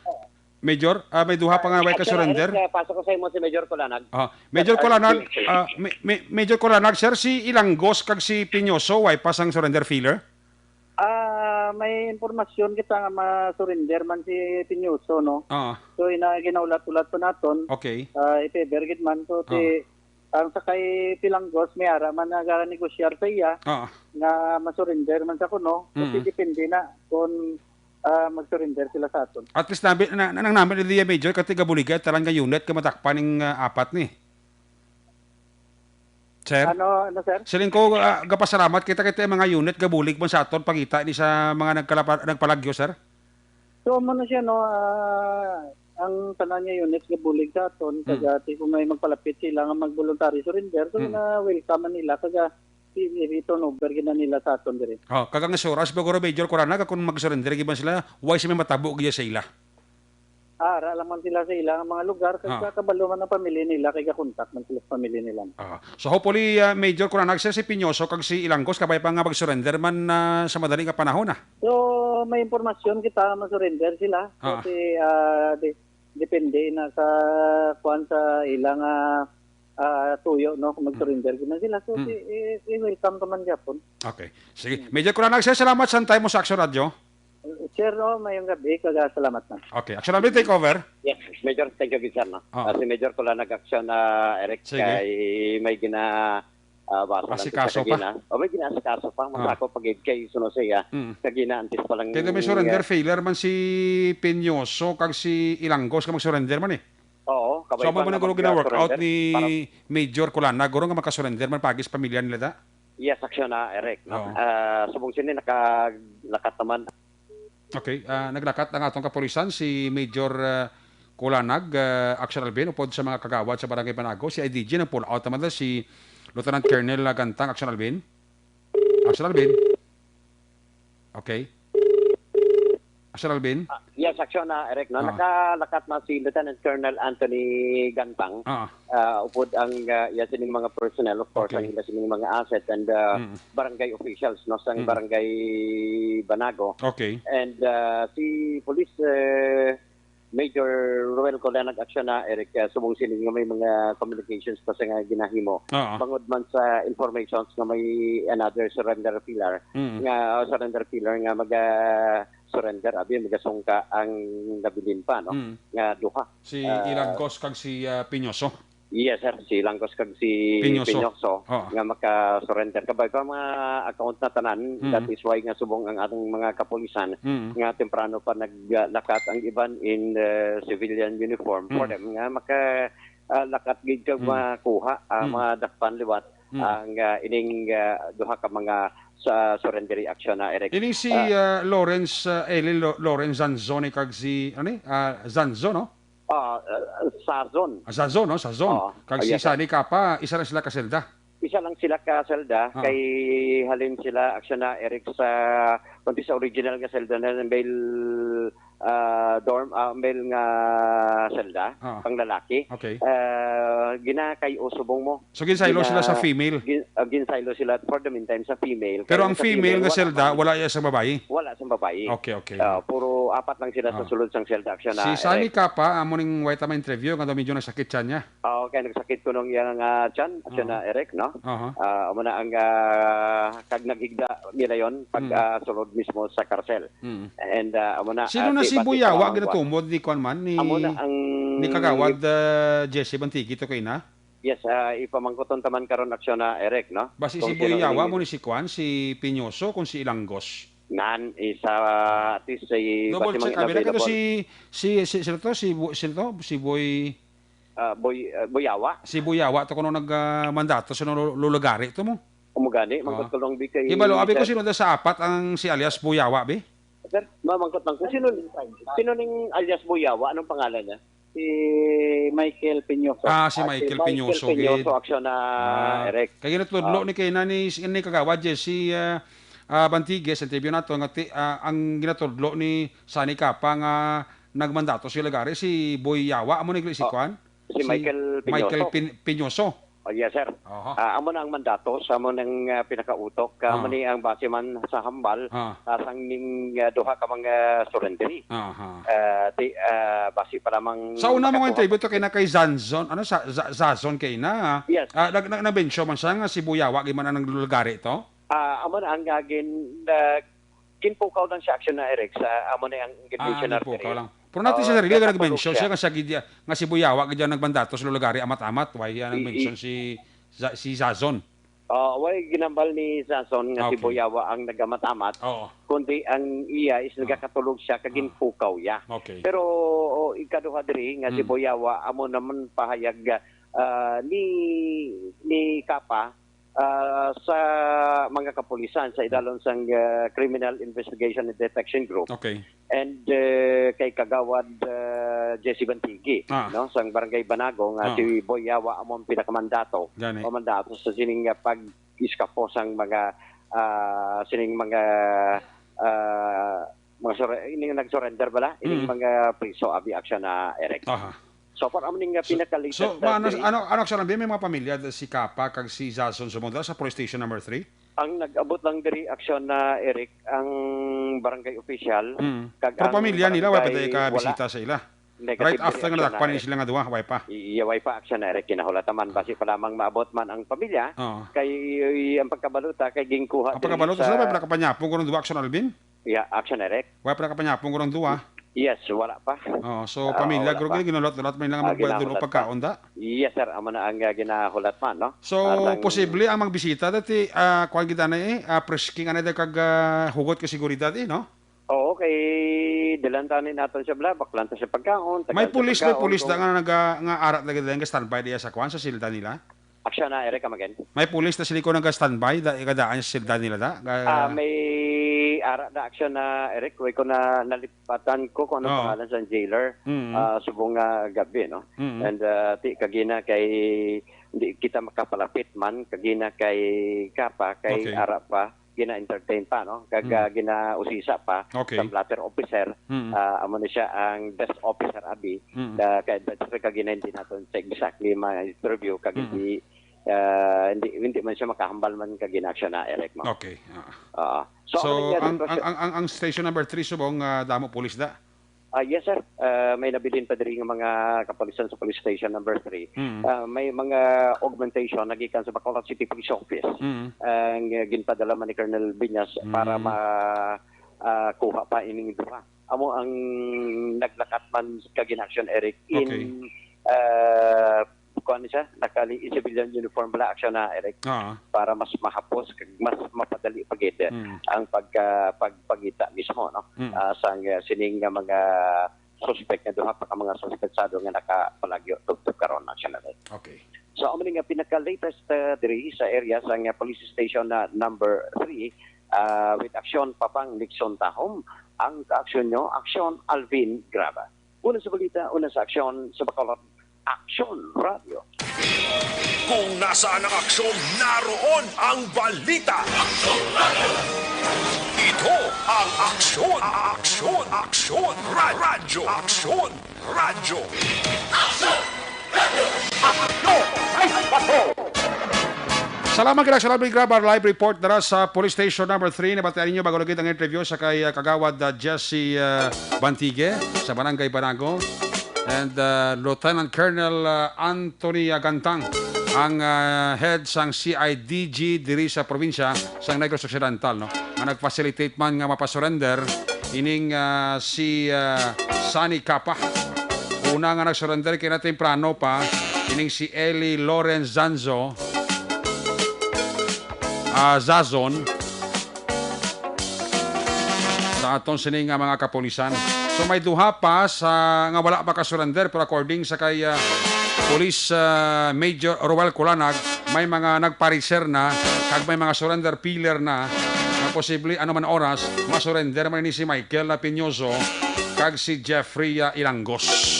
Major, ah, may duha pa nga way ka Actually, surrender? Eric, ah, pasok ko sa imo si Major Colanag. Ah, Major Ah, Colanag, ah, ah, may, may, Major Colanag, sir, si Ilanggos kag si Piñoso, way pa sang surrender feeler? Ah, may impormasyon kita nga ma-surrender man si Piñoso, no? Ah. So, ina, ginaulat-ulat pa naton. Okay. Ah, i-favor gid man. So, ti, Ah. ang sa kay Pilanggos, may ara man naganegosyar sa iya Ah. nga ma-surrender man sa kuno. So, Mm. depende na kung, ah, mag-surrender sila sa aton. At least, nabi, na, na, nang namin ni Dia Major, kati gabuliga, talan nga unit, ka matakpan ning, ah, apat ni. Sir? Ano, ano, sir? Siling ko, ah, gapasalamat kita kay ti mga unit gabulig man sa aton pangita ni sa mga nagkalapa-, nagpalagyo, sir? So, amo na siya, no, ah, ang tanan nga units gabulig sa aton, Hmm. kag, ah, ti kung may magpalapit sila nga mag-voluntary surrender, so, Hmm. na welcome man nila, kag, ah, i-, i-turn over gid na nila sa aton diri. Oh, kag ang suras ba, guro, Major Colanag, kung mag-surrender gid man sila, way siya may matabo gid sa ila? Ah, ara lang man sila sa ilang mga lugar, kay Ah. sa kabalo man ang pamilya nila, kay gakontak man sila sa pamilya nila. Ah. So hopefully, ah, Major, kung ang nagsa si Piñoso kag si Ilangos, kabay pa nga mag-surrender man, ah, sa madali nga panahon, ah. So, may impormasyon kita, ma-surrender sila. Ah. Kasi, ah, de-, depende na sa, kuwan, sa ilang, ah, ah, tuyo, no, kung mag-surrender gid man sila. So, Hmm. i-, i-, i-welcome ka man gyapon. Okay. Sige. Hmm. Major Colanag, sir, salamat sa time mo sa Action Radio. Sir, oh, mayong gabi, kag salamat na. Okay. Action Radio, take over. Yes, Major, thank you, sir, no? Ah. Ah, si Major Colanag Action, ah, Eric, Sige. kay may gina, ah, basa lang Asikaso siya pa. kagina. O, may ginaasikaso pa. Ah. Masako pag kay suno siya. Mm. Kagina, antes pa lang Kaya may surrender eh, failure man si Piñoso kag si Ilangos ka mag-surrender man eh. Oo, kabay So, amo pa man na ang gulo gina-work out mag-surrender ni para Major Colanag, guro nga makasurrender man pagis pamilya nila ta? Yes, Action na, Eric, no? Oo. Ah, subong sini naka-, lakat naman. Okay, ah, naglakat ang atong kapulisan, si Major, ah, Kulanag, ah, Action Alvin, upod sa mga kagawad sa Barangay Banago, si I D G nag-pull out naman na si Lieutenant Colonel Gantang, Action Alvin. Action Alvin? Okay. Action Alvin? Ah, yes, Action na, Eric, no? Ah. Nakalakat na si Lieutenant Colonel Anthony Gantang. Ah. Ah, upod ang, ah, iya sining mga personnel, of course, Okay. ang ila sining mga asset and, ah, Mm. barangay officials, no, sang Mm. barangay Banago. Okay. And, ah, si Police, eh, Major Ruel Colanag Action na, Eric, ah, subong sini nga may mga communications pa sa nga ginahimo. Oo. Bangod man sa informations nga may another surrender pillar, Mm. nga, ah, surrender pillar nga maga-surrender, abi, magasungka ang nabilin pa, no? Mm. Nga duha. Si Ah, Ilangos kag si, ah, Piñoso. Yes, sir. Si Langos kag si Piñoso. Piñoso Oo. nga maka-surrender. Kabay pa mga account na tanan, Mm. that is why nga subong ang atong mga kapulisan Mm. nga temprano pa naglakat ang iban in, uh, civilian uniform for Mm. them nga maka, ah, lakat gid kag Mm. makuha, ah, Mm. madakpan liwat Mm. ang, ah, ining, ah, duha ka mga sa surrender action na Eric. Ining si, Ah. ah, Lawrence, ah, Eli Lo-, Lawrence Zanzoni kag si, ano ni? Ah, Zanzo, no? Ah, ah, Sazon. Ah, Sazon, no? Sazon. Oo. Kag Ah, si yes, sir. Sani Capa, isa lang sila ka selda. Isa lang sila ka selda, Ah. kay halin sila, action na, Eric, sa, kundi sa original nga selda na bail, ah, dorm, ah, bail nga selda, Ah. pang lalaki. Okay. Ah, gina kay usubong mo. So, ginsaylo Gina-, sila sa female? gin-, ah, ginsaylo sila for the meantime sa female. Pero Kaya ang sa female female, nga wala selda, pa. wala iya sa babayi? Wala sa babayi. Okay, okay. Ah, puro apat lang sila sa Ah. sulod sang selda, action na, Si Sani Eric. Capa, amo ning way ta ma-interview, nga daw medyo nagsakit siya niya. Ah, okay, nagsakit ko nung iyang, ah, tiyan, action na, Ah. Eric, no? Aha. Ah, amo na ang, ah, kag naghigda nila yon pag, Mm. ah, sulod mismo sa karsel. Mm. And, ah, amo na, Sino ah, na si si Bati Buyawa, Palamangwa. ginatumod ni kuan man, ni, Amo na ang ni Kagawad, ah, Jesse Bantigi to kay na? Yes, ah, ipamangkuton taman karon aksyon na, Eric, no? Basi Kung si sino Buyawa ini mo ni si kuan, si Piñoso, kung si Ilangos. Nan, isa, at least, si Double bati check, mang abi na kito available. si, si, si, sino to? Si Bu-, sino to? Si Boy, Ah, Boy, ah, Buyawa. si Buyawa to kuno nag, ah, mandato sa lu-, lulagari to mo. Umugani, mangkot Ah. ko lang, bi, kay Hibalo, abi ko sir. sino to sa apat ang si alias Buyawa, bi? Sir, mamangkot lang ko. Sino, sino ning alias Buyawa? Anong pangalan niya? Si Michael Piñoso. Ah, si Ah, si Michael Michael Piñoso, Piñoso, gid. aksyon na, Ah, Eric. Kay ginatudlo Ah. ni kay na ni, ni Kagawad Jesse, ah, ah, Bantigue, sa interview nato, nga ti-, ah, ang ginatudlo ni Sani Capa nga nagmandato si lagari, si Boy Yawa, amo ni si Oh, kuan? si Si Michael Michael Piñoso. Pin-, Piñoso. Oh, yes, sir. Aha. Ah, amo na ang mandato sa amo nang, ah, pinakautok. Ah, Ah. amo ni ang base man sa hambal, Ah. ah, sang ning, ah, duha ka mga surrenderi. Aha. Ah, ti-, ah, base pa lamang Sa una mo nga makatuwa interview pa. to kay na kay Zanzon, ano, sa, Za-, Zazon kay na, ah. Yes. Ah, nag-, nag-, nag-mention man siya nga si Buyawa, gid man ang naglulugari to? Ah, amo na ang, ah, gin-, ah, ginpukaw lang siya, action na, Eric, sa amo na ang Ah, ginmensionar ginpukaw diri. lang. Pero natin Oo, siya sarili, nakatulog nag-mention siya. siya nga siya gid, nga si Buyawa gid ang nagmandato sa lulugari, amat-amat, why, ah, I-, nag-mention i- si Za-, si Zazon? Ah, way ginambal ni Zazon nga si Okay. Buyawa ang nagamat-amat, Oo. kundi ang iya is Ah. nagakatulog siya, kag Ah. ginpukaw iya. Okay. Pero, oh, ikaduha diri nga si Hmm. Buyawa, amo naman pahayag, ah, ni, ni Kapa, ah, sa mga kapulisan sa idalom sang, ah, Criminal Investigation and Detection Group. Okay. And, eh, kay Kagawad, ah, Jesse Bantigi, Ah. no, sang Barangay Banago, nga Ah. si Boy Yawa amo ang pinakamandato Gani. o mandato sa sining, ah, pag-iskapo sang mga, ah, sining mga, ah, mga sure-, ining nag-surrender bala, ining Mm. mga priso, abi action na, Eric. Aha. So far, amo ning, ah, So, pinaka-latest so, ma-, ano, update. ano, ano, action na, may mga pamilya si Kapa kag si Jason sumunda sa police station number three? Ang nag-abot lang diri action na, Eric, ang barangay official, Mm. kag Pero ang pamilya nila, wala pa barangay, tayo ka wala. bisita sa ila. Negative Right after nga reaction na, nadakpan Eric. sila nga duwa, way pa. Iya, way pa action na, Eric, kinahulatan man. Basi pa lamang maabot man ang pamilya, Oo. kay ang pagkabalota, kay ginkuha Ang diri pagkabalota sa sila, way pa nakapanyapong kurang duwa, action, Alvin? Yeah, action, Eric. Way pa nakapanyapong kurang duwa. Yes, wala pa. Oo, so, Ah, pamilya, wala guro pa. gid, ginahulat-hulat man lang Ah, magbadulo ginahulat pa. pagkaon, da? Yes, sir. Amo na ang, ah, ginahulat man, no? So, At ang posible ang magbisita, dati, ah, kuwan kita na eh, ah, frisking, ano, da, kag, ah, hugot ka seguridad, eh, no? Oo, kay dilantanin naton siya, bla, baklan ta siya pagkaon, May tagaan siya pulis, may pagkaon, pulis da kung nga naga-, nga arat na gid, nga standby diya sa kuwan, sa silda nila? Action na, Eric, come again? May pulis na sila ko naga-standby, da, kadaan sa silda nila, da? Ga- Ah, may Ara na aksyon na, Eric, way ko na nalipatan ko kung anong Oo. pangalan sa jailer, Mm. ah, subong nga gabi, no? Mm. And, ah, ti, kagina kay hindi kita makapalapit man, kagina kay Kapa, kay Okay. ara pa, gina-entertain pa, no? Kag, Mm. ah, ginausisa pa Okay. sa blotter officer, Mm. ah, amo na siya ang desk officer, abi, Mm. ah, kay advisory, kag gina hindi naton sa exactly ma-interview, kag Mm. hindi, ah, hindi, hindi man siya makahambal man kag gina-action na, Eric, mo. Okay. Ah. Ah. So, So, ano nga ang, ang, sitwasyon? ang, ang, ang station number three subong, ah, damo pulis da? Ah, yes, sir. Ah, may nabilin pa diri nga mga kapulisan sa police station number three. Mm. Ah, may mga augmentation nagikan sa Bacolod City Police Office. Mm. Ang, ah, ginpadala man ni Colonel Viñas para Mm. ma-, ah, kuha pa ining duha. Amo ang naglakat man kag in action, Eric, in, Okay. ah, kuwan siya, nakali-, in civilian uniform pala action na, Eric, Ah. para mas mahapos, kag mas mapadali pa gid Mm. ang pagka-, pagpangita mismo, no? Mm. Ah, sang, ah, sining nga mga suspek nga duha pa ka mga suspetsado nga nakapalagyo tubtob karon, action na, Eric. Okay. So, amo ni nga pinaka-latest, ah, diri sa area sang, ah, police station na number three, ah, with action Papang Nixon Tahom, ang kaaksyon nyo, aksyon Alvin Graba. Una sa balita, una sa aksyon sa Bacolod, Aksyon Radio. Kung nasaan ang aksyon, naroon ang balita. Ito ang Aksyon, Aksyon, Aksyon, Ra-, Radyo, Aksyon, Radyo. Salamat kay Dax Alvin Graba, live report dara sa Police Station Number Three. Nabatian ninyo bago lagi ang interview sa kay, ah, Kagawad, ah, Jesse, ah, Bantigue sa Barangay Banago and, ah, Lieutenant Colonel, ah, Anthony Agantang, ang, ah, head sang C I D G diri sa probinsya sang Negros Occidental, no? Nga nag-facilitate man nga mapasurrender ining, ah, si, ah, Sunny Capa. Una nga nag-surrender kay na temprano pa, ining si Eli Lawrence Zanzo, ah, Zazon, sa aton sini nga mga kapulisan. So, may duha pa sa, nga wala makasurrender, pero according sa kay, ah, Police, ah, Major Roel Culanag, may mga nagpareser na, kag may mga surrender pillar na, nga posible ano man oras, masurrender man ni si Michael Lapinyoso kag si Jeffrey, ah, Ilangos.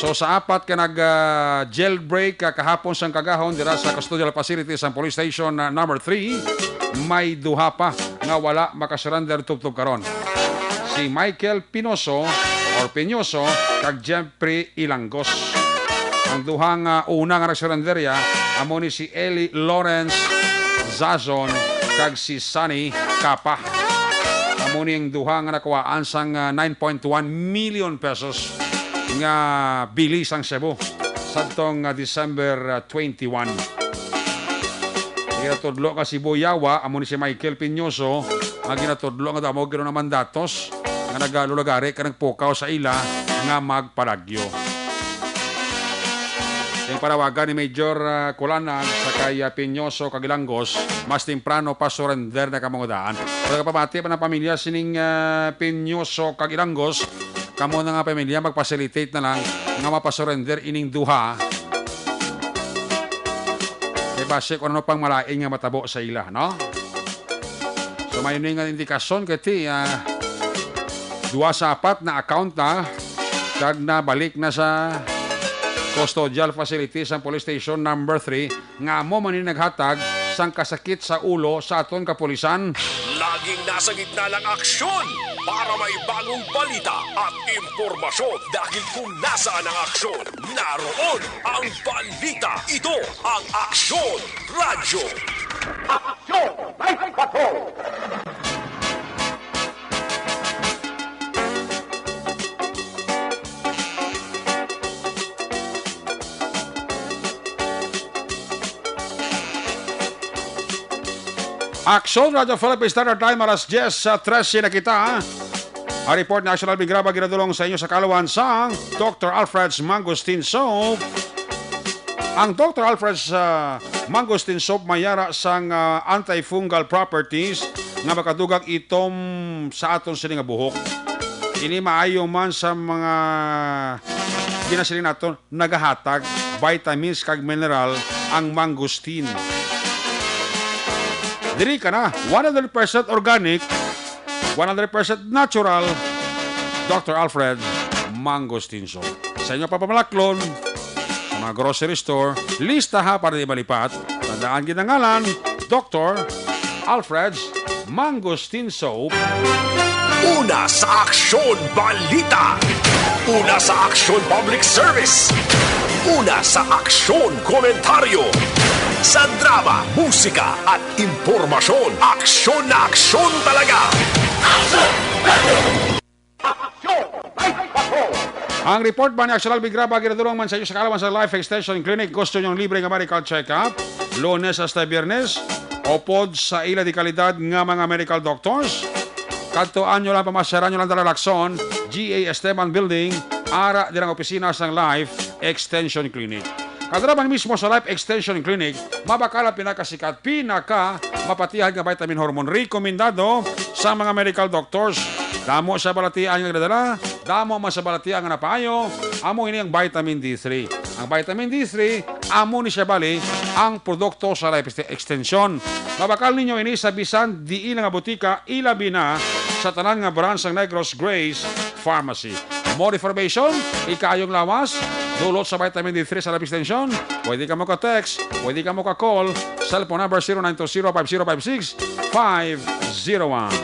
So, sa apat ka nag, ah, jailbreak, ah, kahapon sang kagahon dira sa custodial facility sang police station, ah, number three, may duha pa nga wala makasurrender tubtob karon. Si Michael Pinoso or Pinyoso kag Jeffrey Ilangos. Ang duha nga una nga nagsurrender ya, amo ni si Eli Lawrence Zazon kag si Sunny Capa. Amo ni ang duha nga nakuhaan sang, ah, nine point one million pesos nga bili sang Cebu sadtong, ah, December, ah, twenty-one. Ginatudlo nga Cebu yawa, amo ni si Michael Piñoso, nga ginatudlo nga daw amo gid naman datos nga nagalulagari ka nagpukaw sa ila nga magpalagyo. Yung panawagan ni Major, ah, Culanag sa kay, ah, Piñoso kag Ilangos, mas temprano pa surrender na kamo nga daan. Pero kapamati pa ng pamilya sining, ah, Piñoso kag Ilangos, kamo na nga pamilya mag-facilitate na lang nga mapasurrender ining duha. Kay basi kung ano pang malain nga matabo sa ila, no? So, may ini nga indikasyon kay ti, ah, duha sa apat na account na kag nabalik na sa custodial facility sa police station number three nga amo man ni naghatag sang kasakit sa ulo sa aton kapulisan. Laging nasa gitna ng aksyon para may bagong balita at impormasyon, dahil kung nasaan ang aksyon, naroon ang balita. Ito ang Aksyon Radyo. Aksyon Live Patrol! Aksyon Radyo Philippines, Standard Time, alas diyes, ah, trese na kita. Ang report ni Aksyon Alvin Graba ginadulong sa inyo sa kaluhan sang Doktor Alfred's Mangosteen Soap. Ang Doktor Alfred's, ah, Mangosteen Soap may yara sang, ah, antifungal properties nga makadugag itom sa aton sini nga buhok. Ini maayo man sa mga ginasiling naton nagahatag vitamins kag mineral ang mangosteen. Diri ka na, one hundred percent organic, one hundred percent natural, Doctor Alfred Mango Stinson. Sa inyo papamalaklon, sa mga grocery store, lista ha para di malipat. Tandaan, ginangalan, Doctor Alfred's Mangosteen Soap. Una sa aksyon, balita. Una sa aksyon, public service. Una sa aksyon, komentaryo. Sa drama, musika, at impormasyon, aksyon na aksyon talaga. Ang report man ni Axel Alvin Graba ginadulong man sa inyo sa kaalaman sa Life Extension Clinic. Gusto niyong libre nga medical check-up? Lunes hasta Biyernes, upod sa ila di kalidad nga mga medical doctors. Kadto anyo lang, pamasyara nyo lang dala Lacson, G A Esteban Building, ara dirang opisina sang Life Extension Clinic. Kadto naman mismo sa Life Extension Clinic, mabakal ang pinakasikat, pinaka mapatihan nga vitamin hormone, rekomendado sa mga medical doctors. Damo sa balatian nga nadala, damo man sa balatian nga napaayo, amo ini ang vitamin D three. Ang vitamin D three, amo ni siya bali ang produkto sa Life Extension. Mabakal ninyo ini sa bisan diin nga butika, ilabi na sa tanan nga brand sang Negros Grace Pharmacy. More information, ikaayong lawas, dulot sa vitamin D three sa Life Extension. Pwede ka mo ka-text, pwede ka mo ka-call. Cellphone number zero nine two zero five zero five six five zero one.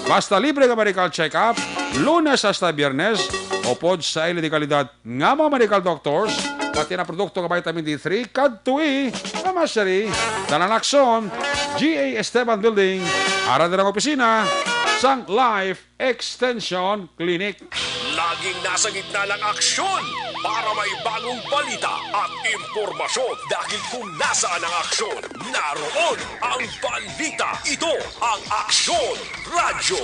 Basta libre ka medical check-up, Lunes hasta Biyernes, upod sa ila di kalidad nga mga medical doctors, pati na produkto nga vitamin D three, kadtoi, Pharmacy, Dalan Lacson, G A Esteban Building, ara dirang opisina sang Life Extension Clinic. Laging nasa gitna ng aksyon para may bagong balita at impormasyon, dahil kung nasaan ang aksyon, naroon ang balita. Ito ang Aksyon Radyo.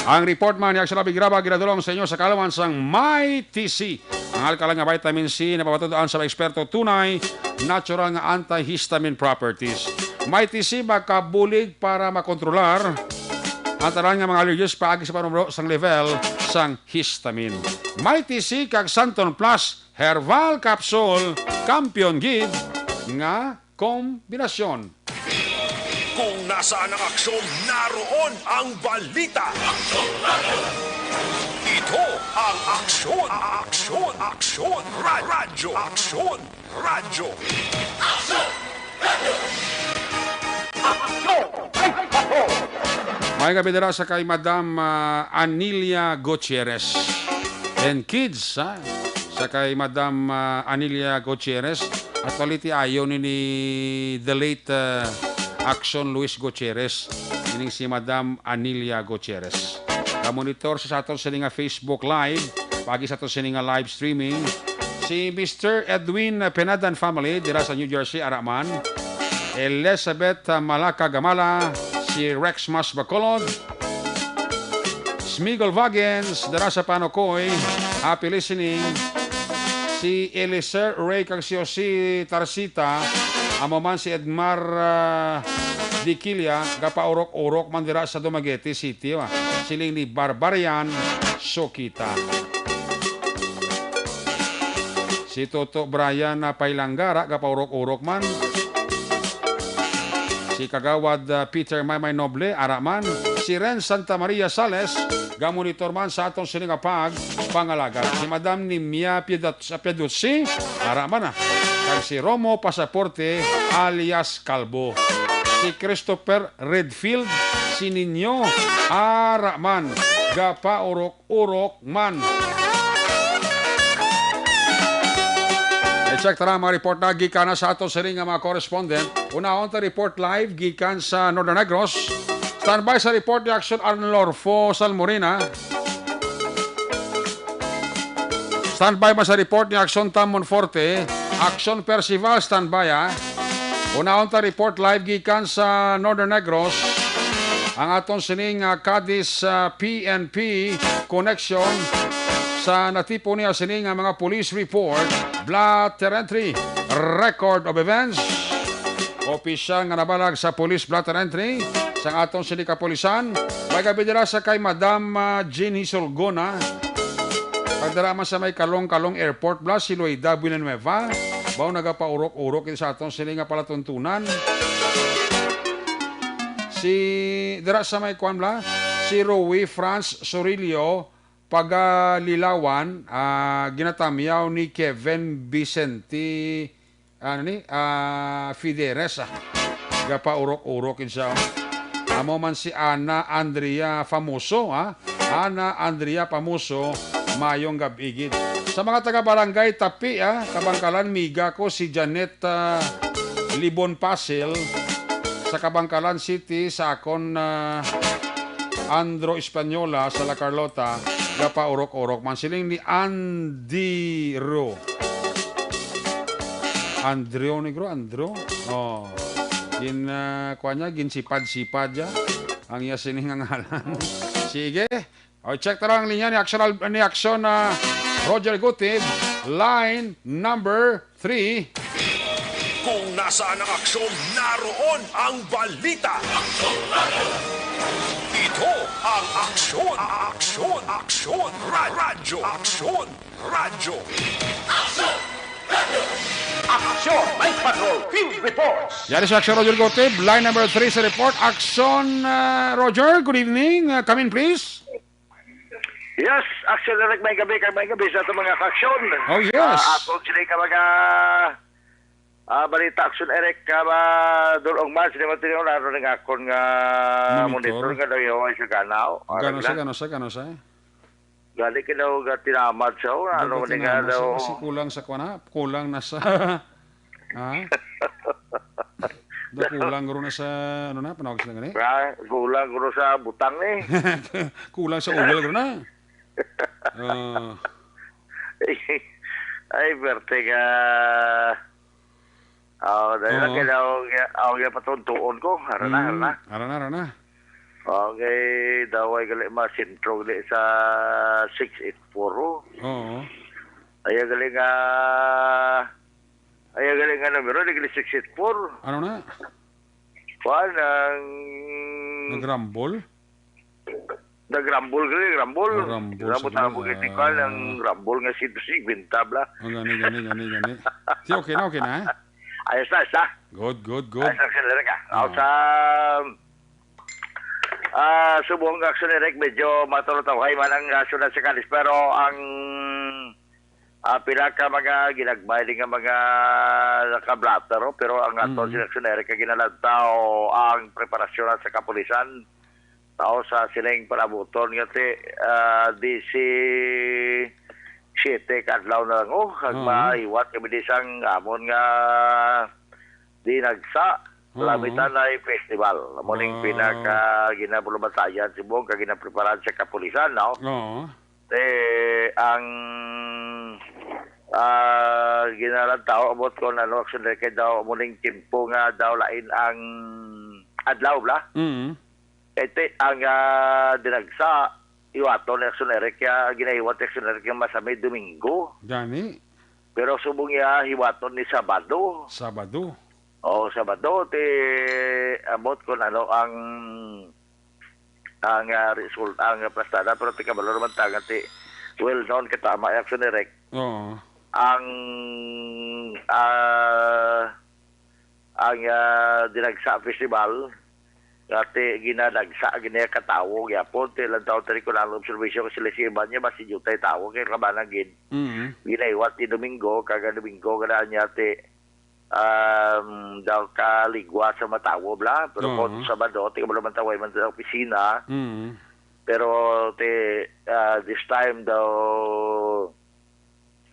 Ang report man ni Axel Abigraba ginadulong sa inyo sa kaalaman sang Mighty C. Ang alkaline nga vitamin C, napapatutuan sa mga eksperto, tunay natural nga antihistamine properties. Mighty C makabulig para makontrolar ang tanan nga mga allergies paagi sa panumro sang level sang histamine. Mighty C kag Santon Plus Herbal Capsule, kampiyon gid nga kombinasyon. Kung nasaan ang aksyon, naroon ang balita. Ito ang Aksyon, Aksyon, Aksyon, Ra- Radyo, Aksyon, Radyo. May gabi dira sa kay Madam, ah, Anilia Gutierrez and kids, ha? Sa kay Madam, ah, Anilia Gutierrez. Actually, tiayo ni, ni the late, ah, Action Luis Gutierrez. Ining si Madam Anilia Gutierrez. Kamonitor sa aton sini nga Facebook Live, paagi sa aton sini nga live streaming. Si Mister Edwin Penadan family dira sa New Jersey, ara man. Elizabeth, ah, Malaka Gamala, si Rexmas Bacolod, Smigol Vagens, dira sa Panukoy, happy listening. Si Eliser Ray kag si Jose Tarsita, amo man si Edmar, ah, Diquilia, gapaurok-urok man dira sa Dumaguete City, ah. Siling ni Barbarian Sokita. Si Toto Brian na Pailangga, ara, gapaurok-urok man. Si Kagawad, ah, Peter Maymay Noble, ara man. Si Ren Santa Maria Sales, gamonitor man sa aton sini nga pag pangalagad. Si Madam Nimia Piedot-, Peduzzi, ara man, ah. Kag si Romo Pasaporte alias Calvo. Si Christopher Redfield, si Ninyo, ara man, gapaurok-urok man. I-check tara ang mga report na gikan na sa aton sini nga mga correspondent. Unahon ta report live gikan sa Northern Negros. Standby sa report ni Action Arnulfo Salmorina. Standby man sa report ni Action Tam Monforte. Action Percival, standby, ah. Unahon ta report live gikan sa Northern Negros. Ang aton sining, ah, Cadiz, ah, P N P connection sa natipon niya sini nga mga police report, blotter entry, record of events, opisyal nga nabalag sa police blotter entry sang aton sini kapulisan. May gabi dira sa kay Madam, ah, Jean Hisolgona. Pagdara man sa may Kalong-Kalong Airport, bla, si Loida Villanueva. Baw nagapaurok-urok ini sa aton sini nga palatuntunan. Si, dira sa may kwan bala, si Rui Franz Sorillo, Pagalilawan, ah, ginatamyaw ni Kevin Vicente, ano ni, ah, Fideres, ah. Gapaurok-urok gid siya, oh. Amo man si Ana Andrea Famoso, ah. Ana Andrea Famoso, mayong gab-i gid. Sa mga taga Barangay Tapi, ah, Kabangkalan, miga ko si Janet, ah, Libon Pasil, sa Kabangkalan City, sa akon, ah, Andro Española sa La Carlota, gapaurok-urok man siling ni Andiro. Andro, negro, Andro? Oh. Gin, ah, kuha niya, ginsipad-sipad niya ang iya sining nga ngalan. Sige. O, check ta lang ang linya ni Action Al-, ni Action, ah, Roger Gutib, line number three. Kung nasaan ang aksyon, naroon ang balita. Ito ang Aksyon, Aksyon, Aksyon Ra-, Radyo, Aksyon Radyo. Aksyon! May patrol! Field reports! Yari sa Action Roger Gotib, line number three sa report. Action, ah, Roger, good evening. Ah, come in, please. Yes, Action Eric, may gabi, kay may gabi sa ato mga ka-action. Oh, yes. Ah, ato sila ka mga, ah, balita, Action Eric, ka ba, Dulong Man, sila matino, naroon nga akon nga Monitor. Monitor nga daw yung sa ganaw. Gano sa, gano sa, gano sa? Gali ka daw ga tinamad siya, oh, ano, Dapat ni nga tinamad siya daw. Kasi kulang sa kuwan, ha? Kulang na sa, ha? Da kulang guro na sa, ano na, panawag sila gani? Ah, kulang guro sa butang, eh. Kulang sa oil guro na. Oh. Ay, perte ka. Oh, dahil Oo. lang kaya ako, ako kaya patuntuon ko. Ara na, ara na. Mm, ara na, ara na. Okay, daw ay gali masentro gali sa six eight four, oh. Oo. Ay, gali nga, ay, gali nga numero, di gali six eight four. Ano na? Kuan, ang Nag-rumble? Nag-rumble gali, rumble. Ah, rumble Rumble sa sa mga, mga, ah. Kuan, ang rumble nga si Dusig Bintabla. Oh, gani, gani, gani, gani. Di, okay na, okay na, eh? Ayos na, ayos na. Good, good, good. Ayos na, Action Eric, ah. Ah. Aw, sa, ah, subong nga Action Eric, medyo matulutawhay man ang, ah, syudad sa Cadiz, pero ang, ah, pila ka mga ginagmay din nga mga nakablatter, oh, pero ang ato Mm. sa Action Eric, ang ginalantaw ang preparasyon sa kapulisan. Tao sa sining palabuton nga ti, ah, disi-siyete ka adlaw na lang, oh, kag Oo. mahiwat kami di sang amon nga dinagsa, Oo. Lamitan ay festival. Amo ning Ba- pinaka ginapulubantayan, subong kag ginapreparahan sa kapulisan, no? Oo. Eh, ang, ah, ginalantaw, abot ko na, no, Action Eric, kay daw, amo ning timpo nga daw lain ang adlaw, bla? Mm. Kay ti-, ang, ah, dinagsa, hiwaton ni Action Eric, kaya ginahiwat ni Action Eric nga masami Domingo. Gani? Pero subong iya, hiwaton ni Sabado. Sabado. Oo, Sabado, ti, abot ko na, no, ang, ang, ah, result, ang plastada, pero ti kabalo naman ta nga ti, well known kita, ma Action Eric. Oo. Ang, ah, ang, ah, Dinagsa Festival, nga ti ginadagsa, ginaya katawo, gyapon, ti ilang tawo, ti ko lang observation, kasi sila si Iban niya, mas idiotay tawo, kaya kabanang gid. Mhm. Ginaiwat ni Domingo, kaga Domingo, kada niya, ti, um, daw kaligwa sa matawo, bla. Pero kung Oo. Sabado, ti kabalo man taway man sa opisina. Mhm. Pero, ti, ah, this time daw,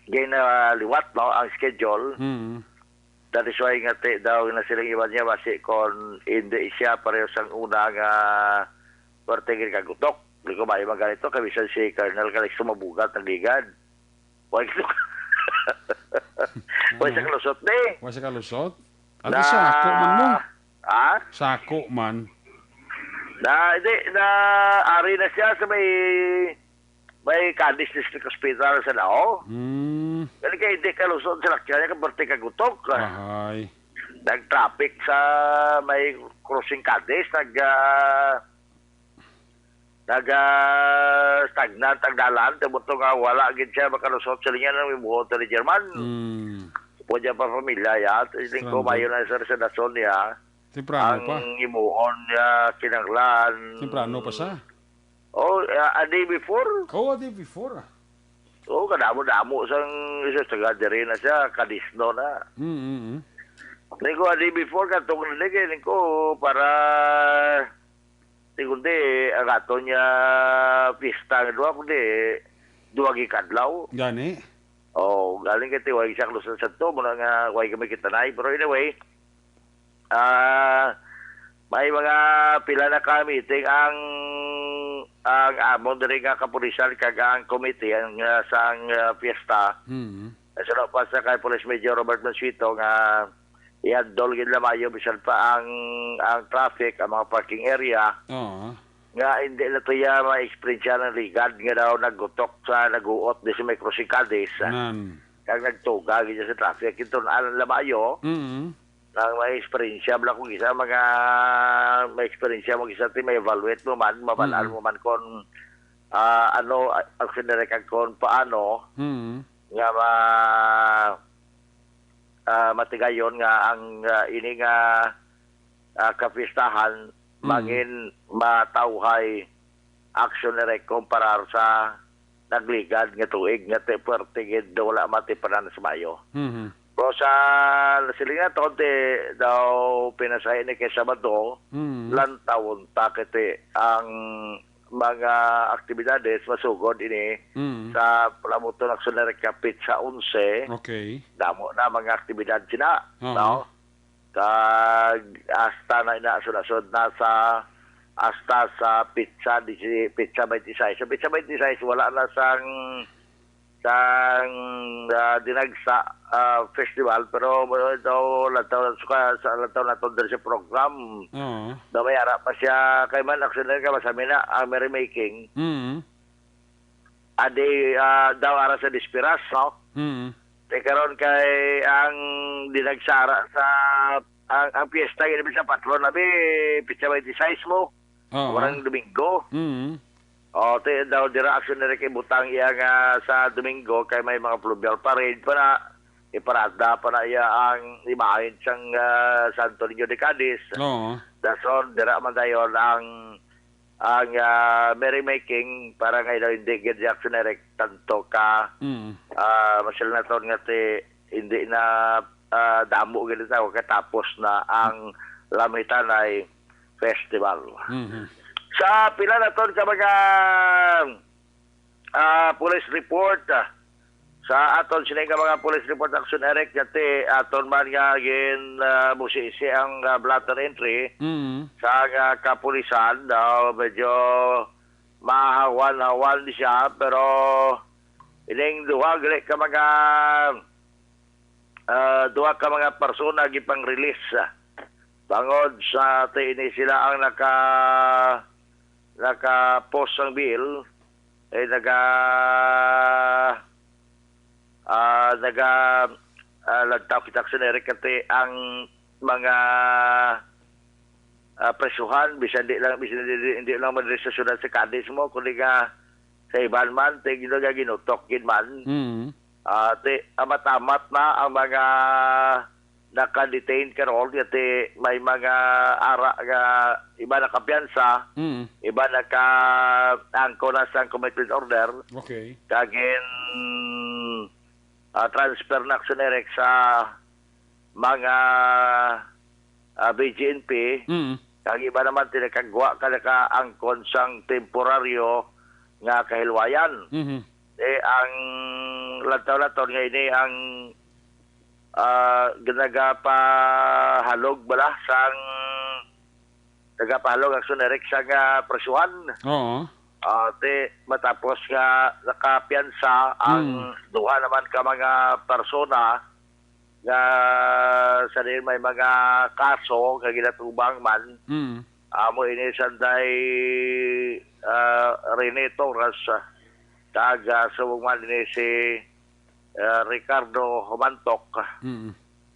gay na liwat, no, ang schedule. Mhm. That is why nga ti, daw na silang iwan niya, basi kon hindi siya pareho sang una nga parte gid kagutok. Di ko maayo man ganito, kay bisan si Colonel Calixto mabugat ang ligad. Wa siya, wa siya Ano? kalusot, di. Wa siya kalusot? At Na, least sako man mo. Ha? Sako man. Na, hindi, na, ari na siya sa may may Cadiz District Hospital sa Lao. Mm. Dali kay hindi kalusot sa lakyan niya, kay parte kagutok. Ahay. Nag-traffic sa may crossing Cadiz, nag, ah, nag, ah, stagnant ang dalan, tungod to nga wala gid siya makalusot sa linya ng Mibuho ni German. Mm. Pwede pa pamilya, ya. Tingin ko, Stranded. Mayo na, sir, sa dason niya. Temprano Ang pa. Imuon niya, kinanglan. Temprano pa siya. Oh, uh, a day before? Oh, a day before, ah. Oh, kadamo-damo sang isa, taga diri na siya, Kadisno na. Mm, mm, mm. Tingin ko, a day before, katong na, tingin ko, para, di kundi, ang aton niya pista nga duha, kundi, duha gikadlaw. Gani? Oh, galing kay Tiway siya, Lusan Santo, muna nga, way kami kita na, pero anyway, ah, may mga pila na ka meeting ang, ang amon diri nga kapulisan kag ang committee ang, ah, sang, ah, fiesta. Mm. Sa pa sa kay Police Major Robert Mansueto nga i-handle gid na maayo bisan pa ang, ang traffic, ang mga parking area. Oo. Nga hindi na to iya ma-experience ng ligad nga daw nagutok sa naguot di sa may Cruce Cadiz. Nan. Kag nagtuga gid sa traffic. Ito na alam maayo. Mm. Ang may eksperyensya bala kung isa, mga may eksperyensya mo isa, ti may evaluate mo man, mabalaan Mm. mo man kung, ah, ano, ah, ang sinirek kag kung paano Mm. nga ma-, ah, matigayon nga ang, ah, ini nga, ah, kapistahan Mm. mangin matawhay action ni Recom para sa nagligad nga tuig nga ti-, puwerte gid wala matipanan sa maayo. Mhm. Pero sa siling naton, ti daw pinasahi ni kay Sabado, Mhm. lantawon ta kay ti ang mga aktibidades masugod ini Mhm. sa palabuton action ni Recom sa onse. Okay. Damo na mga aktibidad sina, Aha. no? Kag hasta na ina sunod-sunod na sa, hasta sa pitsa, disi-, pitsa twenty-six. Sa pitsa twenty-six, wala na sang, sang, ah, Dinagsa, ah, festival, pero, ah, daw, lantaw, sa, sa lantaw naton diri sa program. Oo. Daw may ara pa siya, kay man, actually, kay masami na, ang merrymaking. Mm. Adi, ah, daw ara sa Dispiras, no? Mm. Te karon kay ang Dinagsa ara sa, ang, ang piyesta gid sa patron abi, pitsa twenty-six mo. Oo. Warang Domingo. Mm. O, te, daw dira action diri kay butang iya nga sa Domingo kay may mga fluvial parade pa na, iparada pa na iya ang imahen sang, ah, Santo Niño de Cadiz. Oo. Dason, dira man dayon ang ang, ah, merrymaking para nga ilaw hindi gid reaksyon direct tanto ka, Mm. ah, masil naton nga ti hindi na, ah, damo gid sa katapos na ang Lamitanay Festival. Mhm. Sa pila naton ka mga, ah, police report, ah, sa aton sini nga mga police report, Action Eric, nga ti aton man nga gin, ah, busisi ang, ah, blotter entry Mm. sa nga kapulisan, daw medyo mahawan-hawan siya, pero ining duha gali ka mga, ah, duha ka mga persona gipang-release, ah, bangod sa ti ini sila ang naka-, naka-post sang bail, eh, naga-, ah, naga-, ah, nagtaw kita sa Eric kay ang mga, ah, presuhan, bisan di lang, bisan di, di, di lang man diri sa syudad sa Cadiz mo, kundi nga sa iban man, ti gino-, nga ginutok gid man. Mm. Ah, ti, amat-amat na ang mga naka-detain karon, kay ti may mga ara nga iba nakapiyansa, Mm. iba naka-angko na sa commitment order. Okay. Kag gin, ah, transfer na, Action Eric, sa mga, ah, B G N P. Mm. Kag iba naman, ti nakagwa ka nakaangkon sang temporaryo nga kahilwayan. Mhm. Eh, ang lantaw naton nga ini ang, ah, nagapahalog bala sang, nagapahalog, Action Eric, sa nga presyuhan. Oo. Ah, ti, matapos nga nakapiyansa ang Mm. duha naman ka mga persona nga sa diin may mga kaso nga ginatubang man, Mm. amo ini sanday, ah, Rene Torres, ah, kag, ah, subong man ini si, ah, Ricardo Humantok, Mm.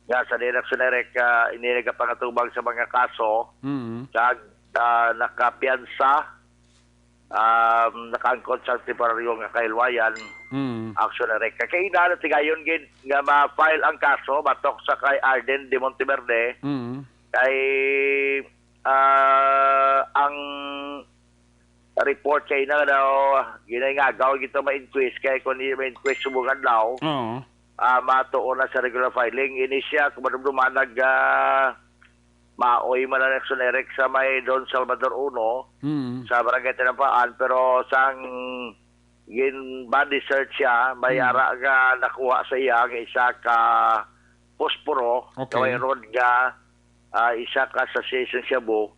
nga sa diin, Action Eric, ah, ini nagapangatubang sa mga kaso, Mm. kag, ah, nakapiyansa um, nakaangkon sa temporaryo nga kahilwayan, Mm. Action Direct. Kay ina na tigayon gid nga ma-file ang kaso batok sa kay Arden de Monteverde Mm. kay, ah, ang report kay na daw ginangagaw gito ma-inquest kay kung di ma-inquest subong adlaw, Oo. ah, matuon na sa regular filing. Ini siya, kung madumduman, nag, ah, maoy man ang Action Direct sa may Don Salvador Uno, Mm. sa Barangay Tinampaan, pero sang gin-body search siya, may Mm. ara nga nakuha sa iya nga isa ka posporo, Okay. nga mayroon nga, ah, isa ka sachet sang shabu,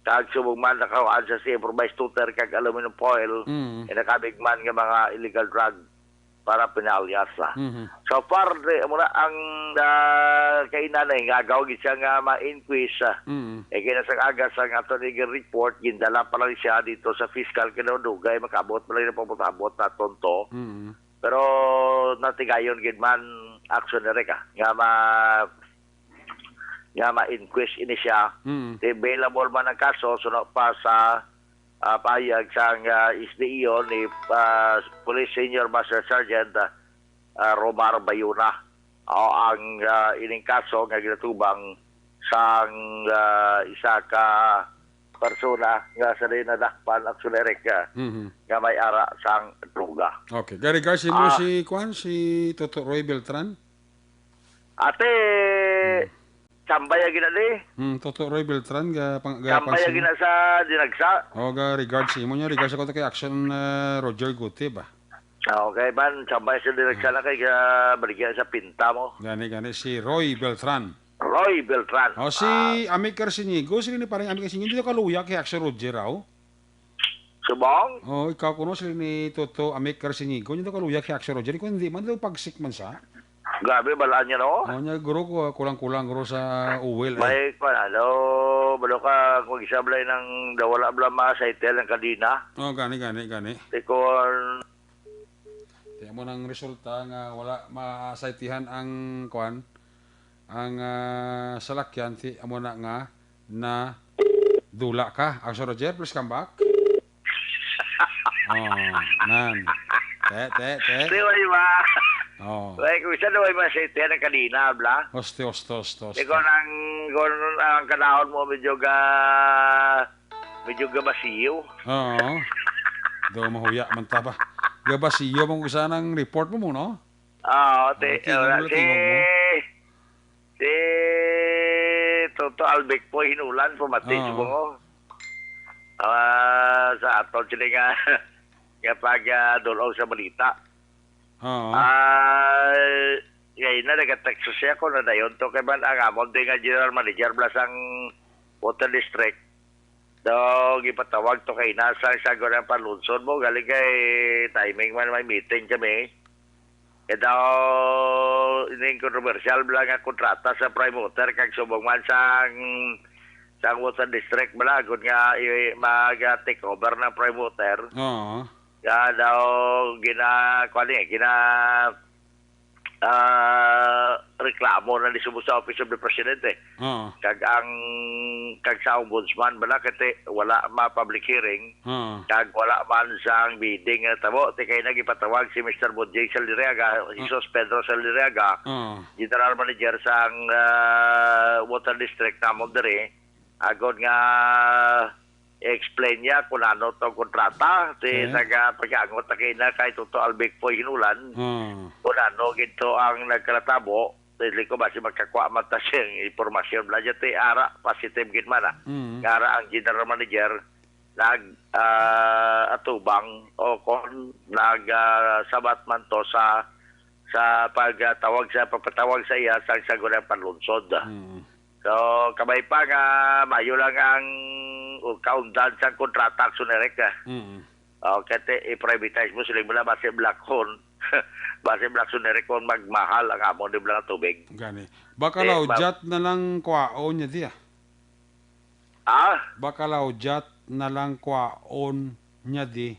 kag subong man nakuhaan sa siya improvised tutor kag aluminum foil, Mm. nga nakabig man nga mga illegal drug para pinaalyas na. Mhm. So far, di, amo na ang, ah, kay nanay nga agaw gid siya nga ma-inquest, ah. Mm. Eh, kaya sa aga sang ato ni report, gindala pa lang siya dito sa fiscal, kaya dugay, makaabot pa lang yung pamutambot na tonto. Mm. Pero natigayon gid man, Action Direct, ah, nga ma-, nga ma-inquest ini siya. Mm. Di bailable man ang kaso, suno pa sa, ah, pahayag sang, ah, S D E O ni, ah, Police Senior Master Sergeant, ah, ah, Romar Bayona. O, ang, ah, ining kaso nga ginatubang sang, ah, isa ka persona nga sa nadakpan, Action Direct, ah, Mhm. nga may ara sang droga. Okay. Gary Garcia mo Ah. si, kwan, si Toto Roy Beltran? Ate, Hmm. Chambay ang gina di. Hmm, Toto Roy Beltran, ga, pang, ga, Chambay ang pansin. Gina sa dinagsa. O, ga regard sa imo niya, regard sa ko kay Action, ah, Roger Gutib, ah. Ah, okay, man, chambay sa dinagsa na kay ga baligya sa pinta mo. Gani, gani, si Roy Beltran. Roy Beltran. O, si Ah. Amik Carcinigo, sila ni parang Amik Carcinigo, hindi ka luya kay Action Roger, aw? Subong? Oh, ikaw kuno sila ni Toto Amik Carcinigo. Niya daw kaluya kay Action Roger. Kung hindi man daw pagsik man sa. Grabe, balaan niya, no? Oh, niya, guro, ku-, kulang-kulang, guro, sa uwil, eh. May, kwan, ano, balo ka, kung isa blay nang dawala bla ma sa itel ang kadina. Oh, gani, gani, gani. Tikon. Kaya mo nang resulta nga wala masaitihan ang, kwan, ang, ah, salakyan, ti, amo na nga na dula ka. Ang Sir Roger, please come back. Oh, nan. Te, te, te. Di ba, di ba? Oh. Like, kung isa daw ay masete na kanina, bla? Hoste, hoste, hoste, hoste. Ikaw nang, kung ang kanahon mo, medyo ga, medyo gabasiyo. Oo. Do mahuya man ta ba? Gabasiyo man kung saan ang report mo, mo, no? Ah, te, Okay, wala, ano si, tingog mo? Si Toto Albic po, hinulan po, mati, Oo. Subong, oh. Ah, sa aton sila nga, nga pag, ah, dulong sa balita. Oo. Ah, ngayon na, nag-text siya ko na dayon to, kay man ang amon din nga general manager, blasang water district. Daw, gipatawag to kay nasa sa gawang panlunsod mo, galing kay timing man may meeting kami. E daw, ining kontrobersyal bala nga kontrata sa Prime Water kag subong man sang, sang Water District bala, agud nga i-, mag, ah, take over ng Prime Water. Oo. Kaya daw, gina-, kuwan ni, gina-, ah, reklamo na ni subong sa Office of the President, eh. Oo. Kag ang, kag sa Ombudsman bala, kay wala ma-public hearing. Oo. Kag wala man sang bidding nga tabo, ti kay nagipatawag si Mister Bonjing Saldireaga, Ah. Jesus Pedro Saldireaga, Oo. General Manager sang, ah, Water District namon diri, agod nga i-explain niya kung ano tong kontrata, ti Yes. naga pag-angot na kay na kay Toto Albic Foy Hinulan, Oo. kung ano gid to ang nagkalatabo, dili ko basi makakuha man ta siyang impormasyon. Bala dyan, ti ara, positive gid man, ah. Mm. Nga ara ang General Manager, nag, ah, atubang o kon nag, ah, sabat man to sa, sa pagtawag sa, pagpatawag sa iya sa, sa gulay panlunsod. Mm. So, kabay pa nga, mayo lang ang kaundan sa kontrata, Action Direct, ah. Mm. Oh, kaya i-privatize mo sila, wala ba si Black Horn? Ba si Black Horn, Direk, kung magmahal ang amon di bala nga tubig? Gani. Baka Eh, law ba- jat na lang kwaon niya di, ah. Ah? Baka law jat na lang kwaon niya di.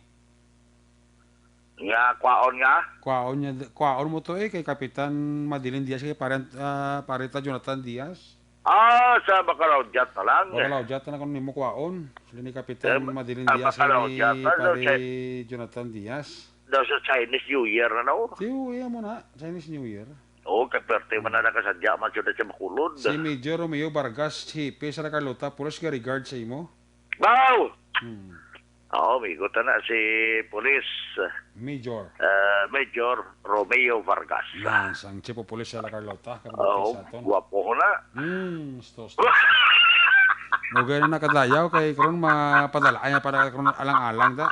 Nga kwaon nga? Kwaon niya di, kwaon mo to eh, kay Kapitan Madeline Diaz, kay Pare, ah, Pare ta Jonathan Diaz. Ah, sa Bacalao Jat na lang. Bacalao Jat na lang kung nimo kuhaon. Sila ni Kapitan Eh, Madeline ang Diaz, Bacalao ni Jat, ano, Pare Chi-, Jonathan Diaz. Daw sa Chinese New Year na, no? Tiyo, iya mo na, Chinese New Year. Oo, kaperte man na nakasadya, man siya na siya makulod. Si Major Romeo Vargas, Chipe, sa La Carlota, pulos nga regard sa imo. Wow! Hmm. Oo, amigo ta na si Police, Major. eh, Major Romeo Vargas. Yan, sang Chief of Police sa La Carlota, kapatid Oo, sa aton. Guwapo ko na. Hmm, stos, stos. Lugay na nakadayaw kay karon mapadala ay para karon alang-alang ta.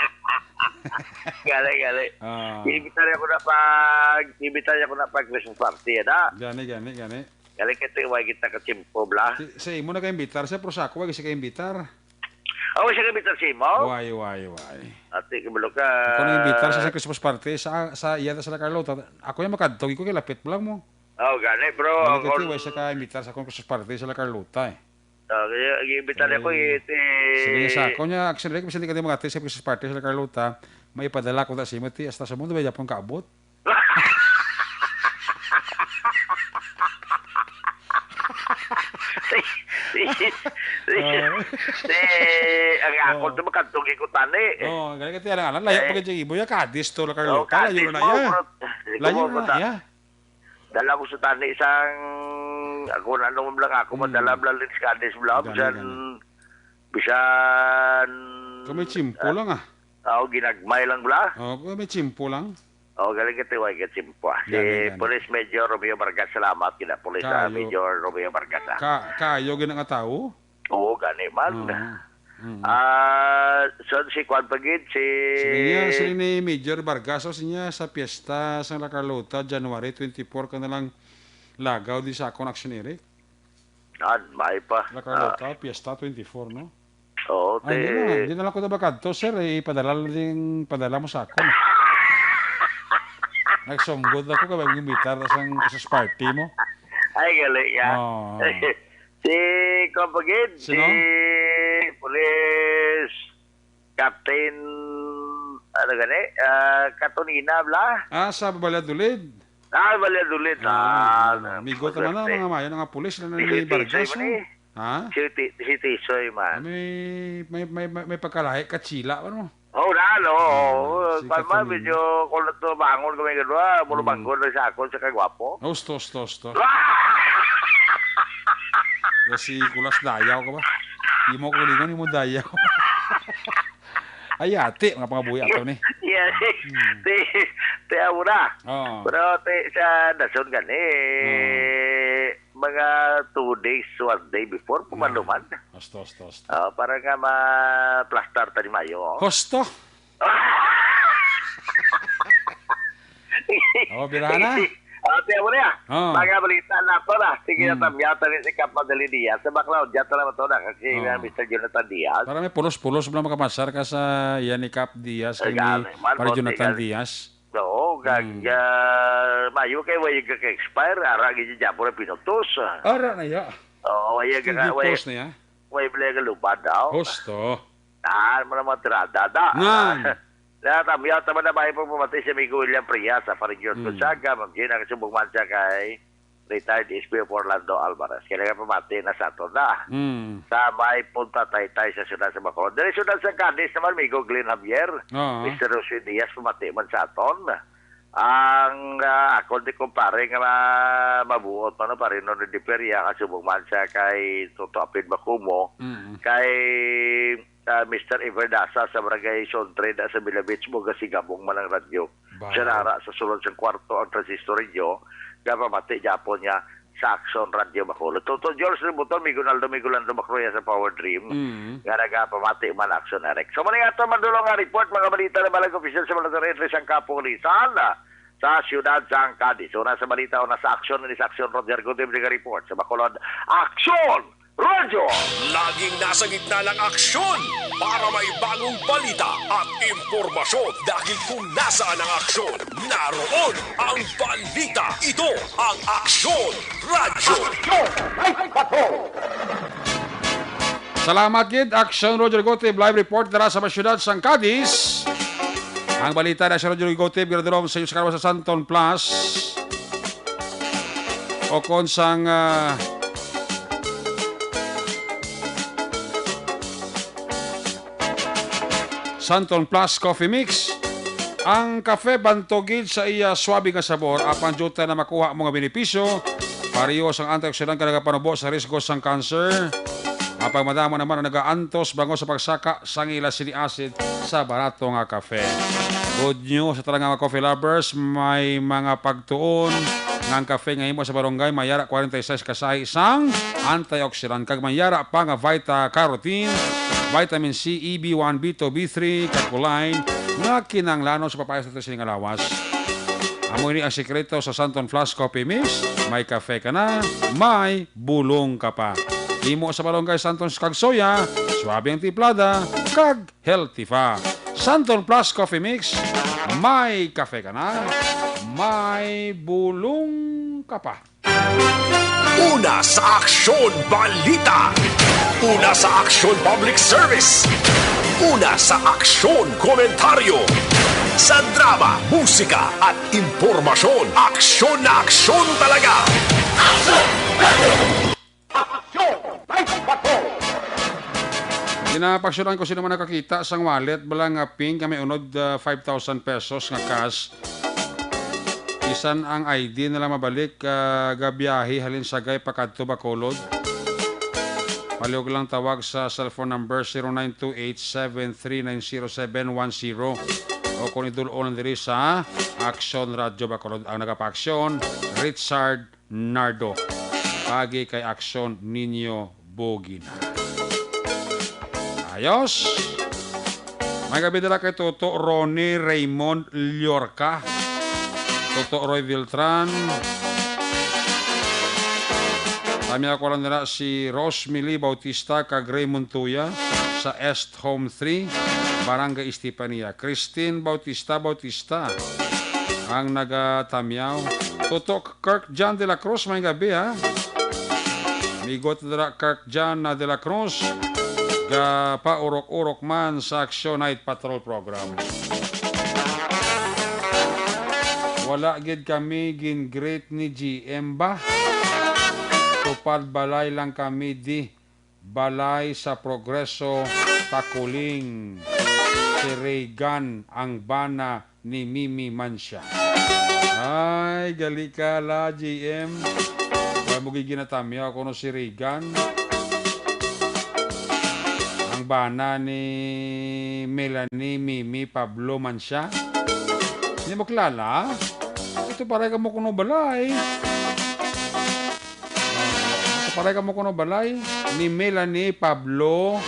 Gali, gali. Ah. Imbitari ako na pag, imbitari ako na pag Christmas party, ada. Gani, gani, gani. Gali, kay tiway kita ka tiyempo, bla. Si, sa imo nag-imbitar siya, pero sa ako, wag siya ka-imbitar. Oh, siya ka-imbitar sa imo? Why, why, why? Ate, kabalo ka. Ako nag-imbitar siya sa Christmas party, sa, sa iya sa La Carlota. Ako yung makadto, ko kay lapit mo lang mo. Oh, gani, bro. Wala Ako, ka, why siya ka-imbitar sa akong Christmas party sa La Carlota, eh. Oh, kaya, imbitar niya ko, Eh, eh, ti- sige niya sa ako niya, actually, kasi hindi ka din mga sa Christmas party sa La Carlota, may ipadala ko ta sa imo, ti, hasta sa mundo, may Japon kaabot. Si, si, si, Ah. si, ang ako Ah. to, makadto, ko tani. Oh, galing ka tiyan lang. Layo Eh. pa ka dyan, ibo ya, Cadiz to, La Oh, Carlota. Layo Cadiz na mo, ya. bro. Layo Ikaw, na bro, ya. Dala ko sa tani sang, ako na nung lang ako, Hmm. madala lang din sa Cadiz, bro. Gani, Bisan, gani. bisan, Kung may tsimpo ah, lang, ah. Oo, ginagmay lang, bro. Oh, kung may tsimpo lang. Oh, galing ka, tiway ka, tsimpo, ah. Si Gani, gani. Police Major Romeo Vargas, salamat, kina Police, ah, Kayo. Major Romeo Vargas, ah. Ka-, kayo, gina nga tao? Oo, gani man. Oo. Mm. Ah, so, si Kwan pa gid, si Sige niya, sila ni Major Vargas, o siya sa piyesta sa La Carlota, January twenty-four, ka na lang lagaw di sa akong action, Eric. Ah, may pa. La Carlota, Ah. Piyesta twenty-four, no? Oo, Ay, te. Hindi na, hindi na lang ko nabakadto, sir. Eh, ipadala lang din, padala mo sa ako. Nagsunggod ako, kaya mag-imbitar na sang Christmas party mo. Ay, galing, ah. Oo. Si, kung pa gid, Sino? si Police Captain, ano gani? Ah, Katonina, bla? Ah, sa Valladolid. Ah, Valladolid. Ah, Ah, ano, amigo ta man na, maswerte. Mga mayo, mga pulis na Si Tisoy no? Man, eh. Ha? Si Ti-, si Tisoy man. Ah, may, may, may, may, may pagkalahi, katsila, ano? Oh, na, no. Hmm, si Palma, Katonina. Medyo, kung nagtubangon kami kadwa, Hmm. mulubangon na sa akon sa kagwapo. Osto, osto, osto. Kasi kulas dayaw ka ba? Imo ko lingon, imo dayaw. Ay, ate, mga pangabuhi ato ni. Yeah. Hmm. Ti, ti, amo na. Oo. Pero ti, sa dason gani, Oo. mga two days, one day before, pumanuman. Ah, osto, osto, osto. Ah, para nga ma-plastar ta ni mayo, oh. Hosto? Oh, birahan na. Ah, tiyan mo niya. Oh. Mga balita na to na. Sige na Hmm. tamyata ni si Kap Madali Diaz. Sa Baclaodia, talaga to na. Kasi Oh. na Mister Jonathan Diaz. Para may pulos-pulos mo lang makapasar ka sa yan ni Kap Diaz, Ay, kay ni gani. Man, Pare bote, Jonathan gani. Diaz. Oo, gag-, Hmm. ah, mayo kay way ka-expire. Ara, gidya po na pinutos, ah. Ara na ya. Oo, way Still ka, way, pinutos na ya. way bala ka lubad daw. Hosto. Ah, mo na mga tirada, da. Nan. Na, tamyaw, tama na ba yung pagpamati si Amigo William Prias, sa Faringion Mm. Gonzaga, Ma'am Gina, kasubong man siya kay retired S P of Orlando Alvarez. Kaya nga pamati na sa ato na. Mm. Sa may Punta Taytay sa siyudad sa Bacolod. Dali siyudad sa Cadiz naman, Amigo Glenn Javier. Oo. Mister Jose Diaz, pamati man sa aton. Ang, ah, akon di kumpare nga ma-, mabuot man, no, pare, no, di perya, kasubong man siya kay Toto Apid Bakumo, Mm. kay ah, Mister Iver Dasa sa Barangay Sontre, da sa Villa Beach, mo gasigabong man ang radyo. Ba. Siya nara sa sulod sang kwarto ang transistor radio, nga pamati gyapon niya sa Action Radio Bacolod. Toto George Ributon, Migo Naldo, Migo Lando Macroya sa Power Dream, Mm. nga nagapamati man Action Eric. So, mali nga ito, madulong nga report, mga balita na balag official sa Military Entry sang Kapulisan, ah, sa siyudad sang Cadiz. Una sa balita, una sa aksyon, ni sa aksyon, Roger Gutib, report sa Bacolod. Aksyon! Radyo! Laging nasa gitna ng aksyon para may bagong balita at impormasyon. Dahil kung nasaan ang aksyon, naroon ang balita. Ito ang Aksyon Radyo. Salamat gid, Aksyon Roger Gotib, live report dira sa mga syudad sang Cadiz. Ang balita na si Roger Gotib, ginadulong sa inyo sa Karwa sa Santon Plus. O kon sang, ah, Santon Plus Coffee Mix. Ang kafe bantog gid sa iya swabe nga sabor, apan diutay na makuha mo nga benepisyo, pareho sang antioxidant nga nagapanubo sa risgo sang cancer. Ang pagmadamo naman ang nagaantos bangod sa pagsaka sang ila sini acid sa barato nga kafe. Good news sa tanan nga mga coffee lovers, may mga pagtuon nga ang kafe nga himo sa barunggay may ara forty-six ka sahi sang antioxidant kag may ara pa nga vita carotene, vitamin C, E, B one, B two, B three, kag choline nga kinahanglanon sa papaayos nato sini nga lawas. Amo ini ang sikreto sa Santon Flask Coffee Mix. May kafe ka na, may bulong ka pa. Himo sa malunggay, Santon kag soya, swabe ang tiplada, kag healthy pa. Santon Plus Coffee Mix, may kafe ka na, may bulong ka pa. Una sa Aksyon Balita. Una sa Aksyon Public Service. Una sa Aksyon Komentaryo. Sa drama, musika at impormasyon, aksyon na aksyon talaga. Aksyon! Live Patrol! Ginapaksyonan ko sino man nakakita sang wallet bala nga pink nga may unod, ah, five thousand pesos nga cash. Bisan ang I D na lang mabalik, ah, gabiyahe halin Sagay pakadto Bacolod. Palihog lang tawag sa cellphone number zero nine two eight seven three nine zero seven one zero o kung idul-on diri sa Aksyon Radyo Bacolod. Ang nagapaaksyon, Richard Nardo. Paagi kay Aksyon, Nino Bogina. Ayos. May gabi dala kay Toto Ronnie Raymond Llorca. Toto Roy Viltran. Tami ako lang nila si Rosmily Bautista kag Raymond Tuya sa Est Home three, Barangay Estefania. Christine Bautista Bautista ang nagatamyaw. Toto Kirk John de la Cruz, may gabi, ha? Migot dira Kirk John na de la Cruz, gapaurok-urok man sa Aksyon Night Patrol Program. Wala gid kami gin-greet ni G M ba? Tupad balay lang kami di. Balay sa Progreso, Takuling. Si Reagan ang bana ni Mimi Mancia. Ay, gali ka la, G M. Wala mo gid ginatamyaw kuno si Reagan. Ang bana ni Melanie Mimi Pablo Mancia. Hindi mo kilala? Ito para ka mo kuno balay. Sa paray kamo kuno balay ni Melanie Pablo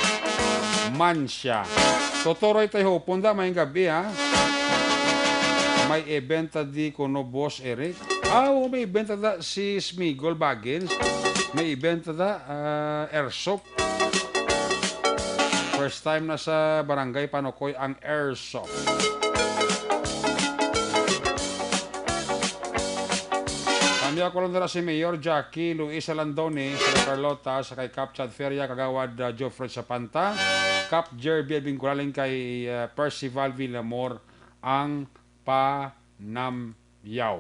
Mancia. Totoroy tay hupon da, may gabi, ha. May event ta di kuno, Boss Eric. Ah, oo, may event ta da si Smigol Bagins. May event ta da, ah, airsoft. First time na sa Barangay Panokoy ang airsoft. Kami ako lang dira si Mayor Jackie Luisa Landoni, sa Carlota, sa kay Cap Chad Feria, Kagawad, uh, Geoffrey Sapanta, Cap Jerby Bingkulaling kay, uh, Percival Villamor ang panamyaw.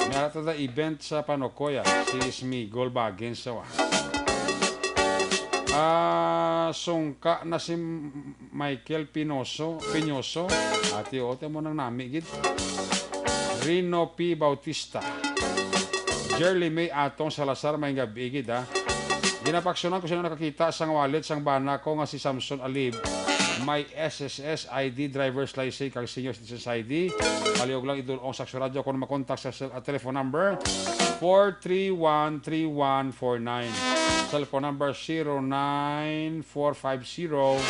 May ato na event sa Panokoya, si Smigol Bagin sa wa. Ah, sungka na si Michael Pinoso, Pinoso. Ati, ote mo nang nami gid. Rino P Bautista. Jerly May Atong Salazar, may gabi gid, ha. Ginapaksyonan ko sila nakakita sang wallet sang bana ko nga si Samson Alib. May S S S I D, driver's license, kag senior citizens I D. Palihog lang idul-ong sa Radyo kung makontak sa cell, ah, telephone number four three one three one four nine. Cellphone number zero nine four five zero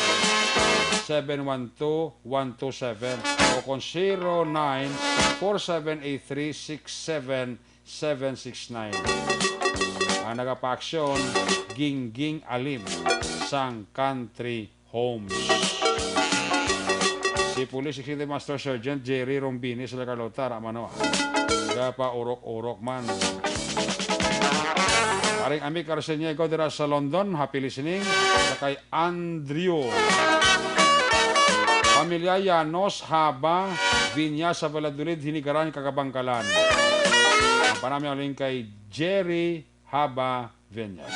seven one two one two seven o kung zero nine four seven eight three six seven seven six nine. Ang nagapaaksyon, Gingging Alim sang Country Homes. Si Police Executive Master Sergeant Jerry Rombini sa Carlota, Ramano. Gapa urok-urok man. Paring Ami Carceniego dira sa London, happy listening. Sa kay Andrew. Pamilya Yanos, Haba, Viña sa Valladolid, Hinigaran, Kagabangkalan. Ang panami uling kay Jerry Haba Viñas.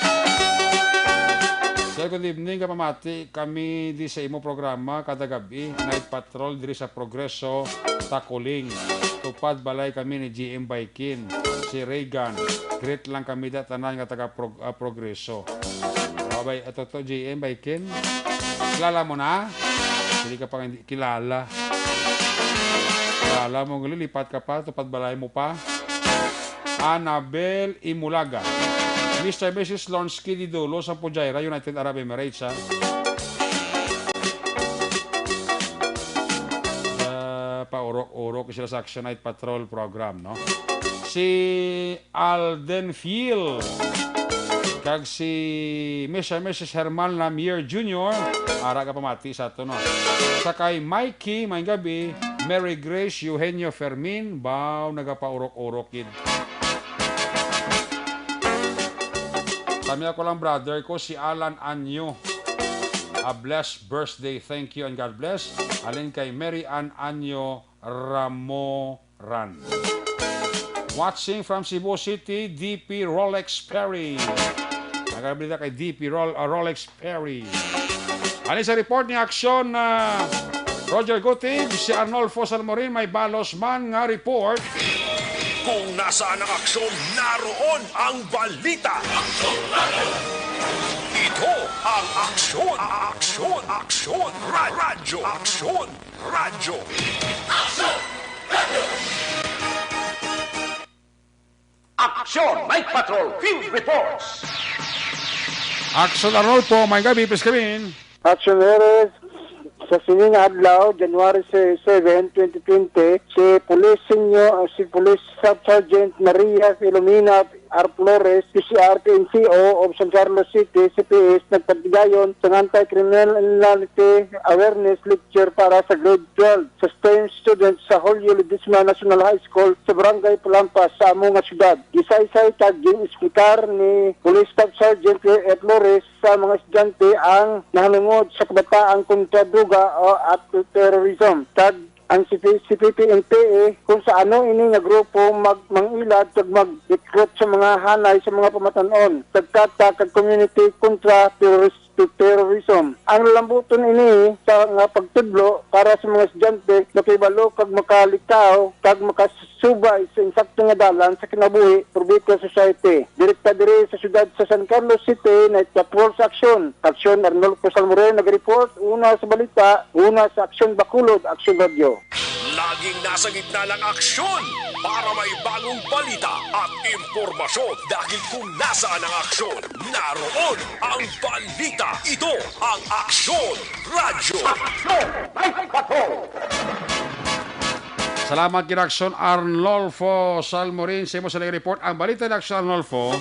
Sir, good evening, kapamati. Kami di sa imo programa kada gabi, Night Patrol diri sa Progreso, Takuling. Tupad balay kami ni G M Baikin, si Reagan. Greet lang kami da tanan nga taga Prog-, ah, Progreso. Babay, ato to, G M Baikin. Kilala mo na? Hindi ka pa hindi kilala. Kilala mo, lilipat ka pa, tupad balay mo pa. Annabel Imulaga. Mister Missus Lonsky Didulo sa Pujaira, United Arab Emirates, ha? Ah, paurok-urok sila sa Action Night Patrol program, no? Si Alden Fiel kag si Mister Missus Herman Lamier Junior, ara ka pamati sa ato, no? Sa kay Mikey, may gabi, Mary Grace, Eugenio Fermin, baw nagapaurok-urok gid. Kami ako lang, brother ko, si Alan Anyo. A blessed birthday. Thank you and God bless. Alin kay Mary Ann Anyo Ramoran. Watching from Cebu City, D P Rolex Perry. Nagabalita kay D P Rol-, ah, Rolex Perry. Ani sa report ni Aksyon, ah, Roger Gutib, si Arnolfo Salmorin may balos man nga report. Kung nasaan ang aksyon, naroon ang balita. Ito ang Aksyon, Aksyon, Aksyon, Ra-, Radyo, Aksyon, Radyo. Aksyon Night Patrol Field Reports. Aksyon Arnolfo, may gabi, please come in. Aksyon Heres, sa sini nga adlaw, January seven, twenty twenty, si Police Senior, si Police Staff Sergeant Maria Filomena R. Flores, P C R P N C O of San Carlos City, C P S, nagpatigayon sang anti-criminality awareness lecture para sa grade twelve sa STEM students sa Julio Ledesma National High School sa Barangay Palampas sa amo nga syudad. Gisaysay kag gin-explicar ni Police Staff Sergeant Pierre F. Flores sa mga estudyante ang nahanungod sa kabataan kontra droga o at terrorism, kag ang C P, C P P N P A kung sa ano ini nga grupo mag-, mangilad kag mag-recruit sa mga hanay sa mga pamatan-on, kag kata kag community kontra terroris-, terrorism. Ang lambuton ini sa nga pagtudlo para sa mga estudyante makahibalo kag makalikaw kag makasubay sa insakto nga dalan sa kinabuhi, probinsya, society. Direkta diri sa siyudad sa San Carlos City, Night Patrol sa Aksyon. Aksyon Arnolfo Salmorin nag-report, una sa balita, una sa Aksyon Bacolod, Aksyon Radyo. Laging nasa gitna ng aksyon para may bagong balita at impormasyon, dahil kung nasaan ang aksyon, naroon ang balita. Ito ang Aksyon Radyo. Aksyon Night Patrol. Salamat gid, Aksyon Arnolfo Salmorin, sa imo sa report. Ang balita ni Aksyon Arnolfo,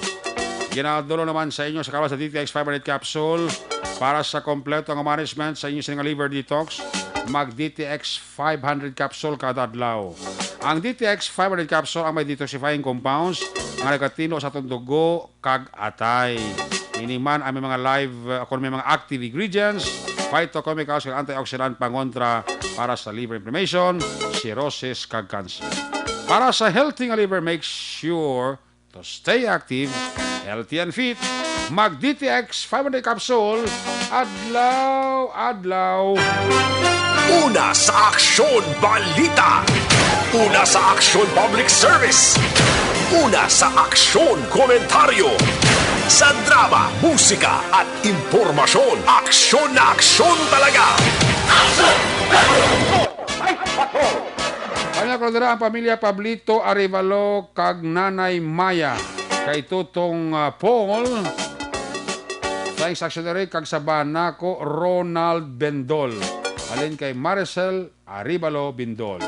ginadul-ong naman sa inyo sa kalawas sa D T X five hundred capsule. Para sa kompleto nga management sa inyo sini nga liver detox, mag D T X five hundred capsule kada adlaw. Ang D T X five hundred capsule ang may detoxifying compounds nga nagatinlo sa atong dugo kag atay. Ini man ang may mga live, uh, kung may mga active ingredients, phytochemicals, kag antioxidant pangontra para sa liver inflammation, cirrhosis, kag cancer. Para sa healthy nga liver, make sure to stay active, healthy, and fit. Mag D T X five hundred capsule adlaw-adlaw. Una sa Aksyon Balita. Una sa Aksyon Public Service. Una sa Aksyon Komentaryo. Sa drama, musika, at impormasyon, aksyon na aksyon talaga. Aksyon! Aksyon! Ay, patrol! Kami ako dira ang pamilya Pablito Arevalo kag Nanay Maya, kay Tutong, ah, Paul. Thanks, Aksyon Eric, kag sa bana ko, Ronald Bendol. Halin kay Maricel Arevalo Bindol.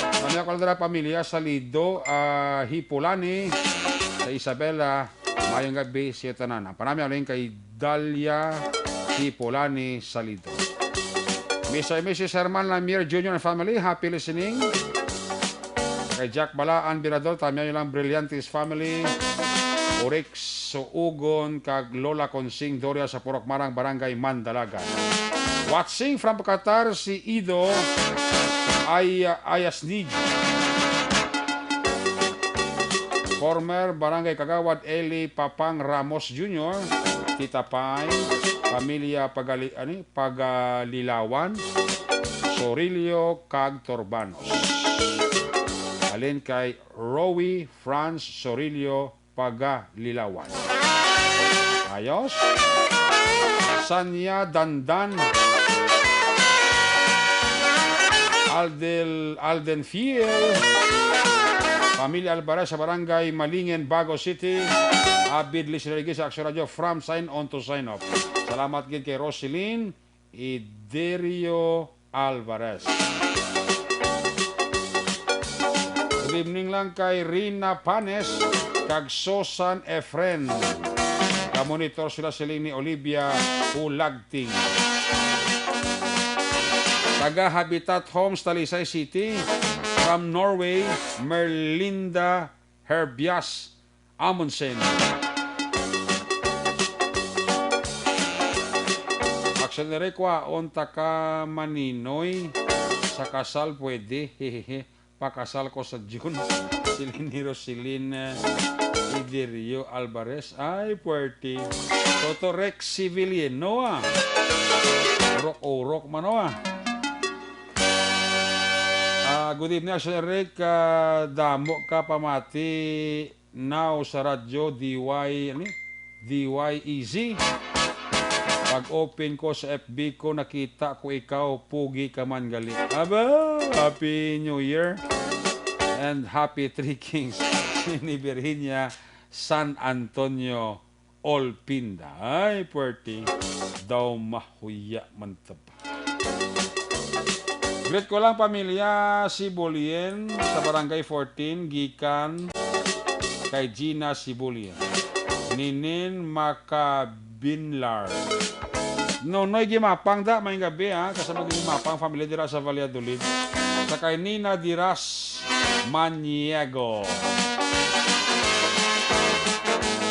Kami ako dira pamilya Salido, ah, Hipulani, sa Isabela. Mayong gabi sa iyo tanan. Ang panami halin kay Dalia Hipulani Salido. Mister and Missus Herman Lamier Junior and family, happy listening. Kay Jack Balaan Birador, tamian niyo lang Brillantes family, Urik Suugon, kag Lola Consing Doria sa Purok Marang, Barangay Mandalagan. Watching from Qatar, si Ido Ay-, Ayasnig. former Barangay Kagawad Eli Papang Ramos Junior, Tita Pay, pamilya Pagali-, ani, Pagalilawan, Sorillo, kag Torbanos. Halin kay Rowie Franz Sorillo Pagalilawan. Ayos. Sanya Dandan. Aldel, Alden Fiel. Pamilya Alvarez sa Barangay Malingen, Bago City. Avid listener gid sa Action Radio from sign on to sign off. Salamat gid kay Roselyn Iderio Alvarez. Good evening lang kay Rina Panes kag Susan Efren. Ka-monitor sila siling ni Olivia Ulagting. Taga Habitat Homes, Talisay City. From Norway, Merlinda Herbias Amundsen. Action Eric, kwaon ta ka maninoy sa kasal, pwede. Pakasal ko sa June. Si Linero Celine, eh, Iderio Alvarez. Ay, puwerte. Toto Rex Civiliano, ah. Urok-urok man, oh, ah. Ah, good evening, Action Eric. Ah, damo ka pamati now sa radyo, D Y, ano, D Y E Z. Pag-open ko sa F B ko, nakita ko ikaw, pugi ka man gali. Aba, Happy New Year and Happy Three Kings ni Virginia San Antonio Olpinda. Ay, puwerte. Daw mahuya man ta ba. Greet ko lang pamilya Sibulien sa Barangay fourteen, gikan kay Gina Sibulien. Ninin Macabinlar. Nonoy Gimapang da, may gabi, ha. Kasama Gimapang family dira sa Valladolid. Sa kay Nina Diras Maniego.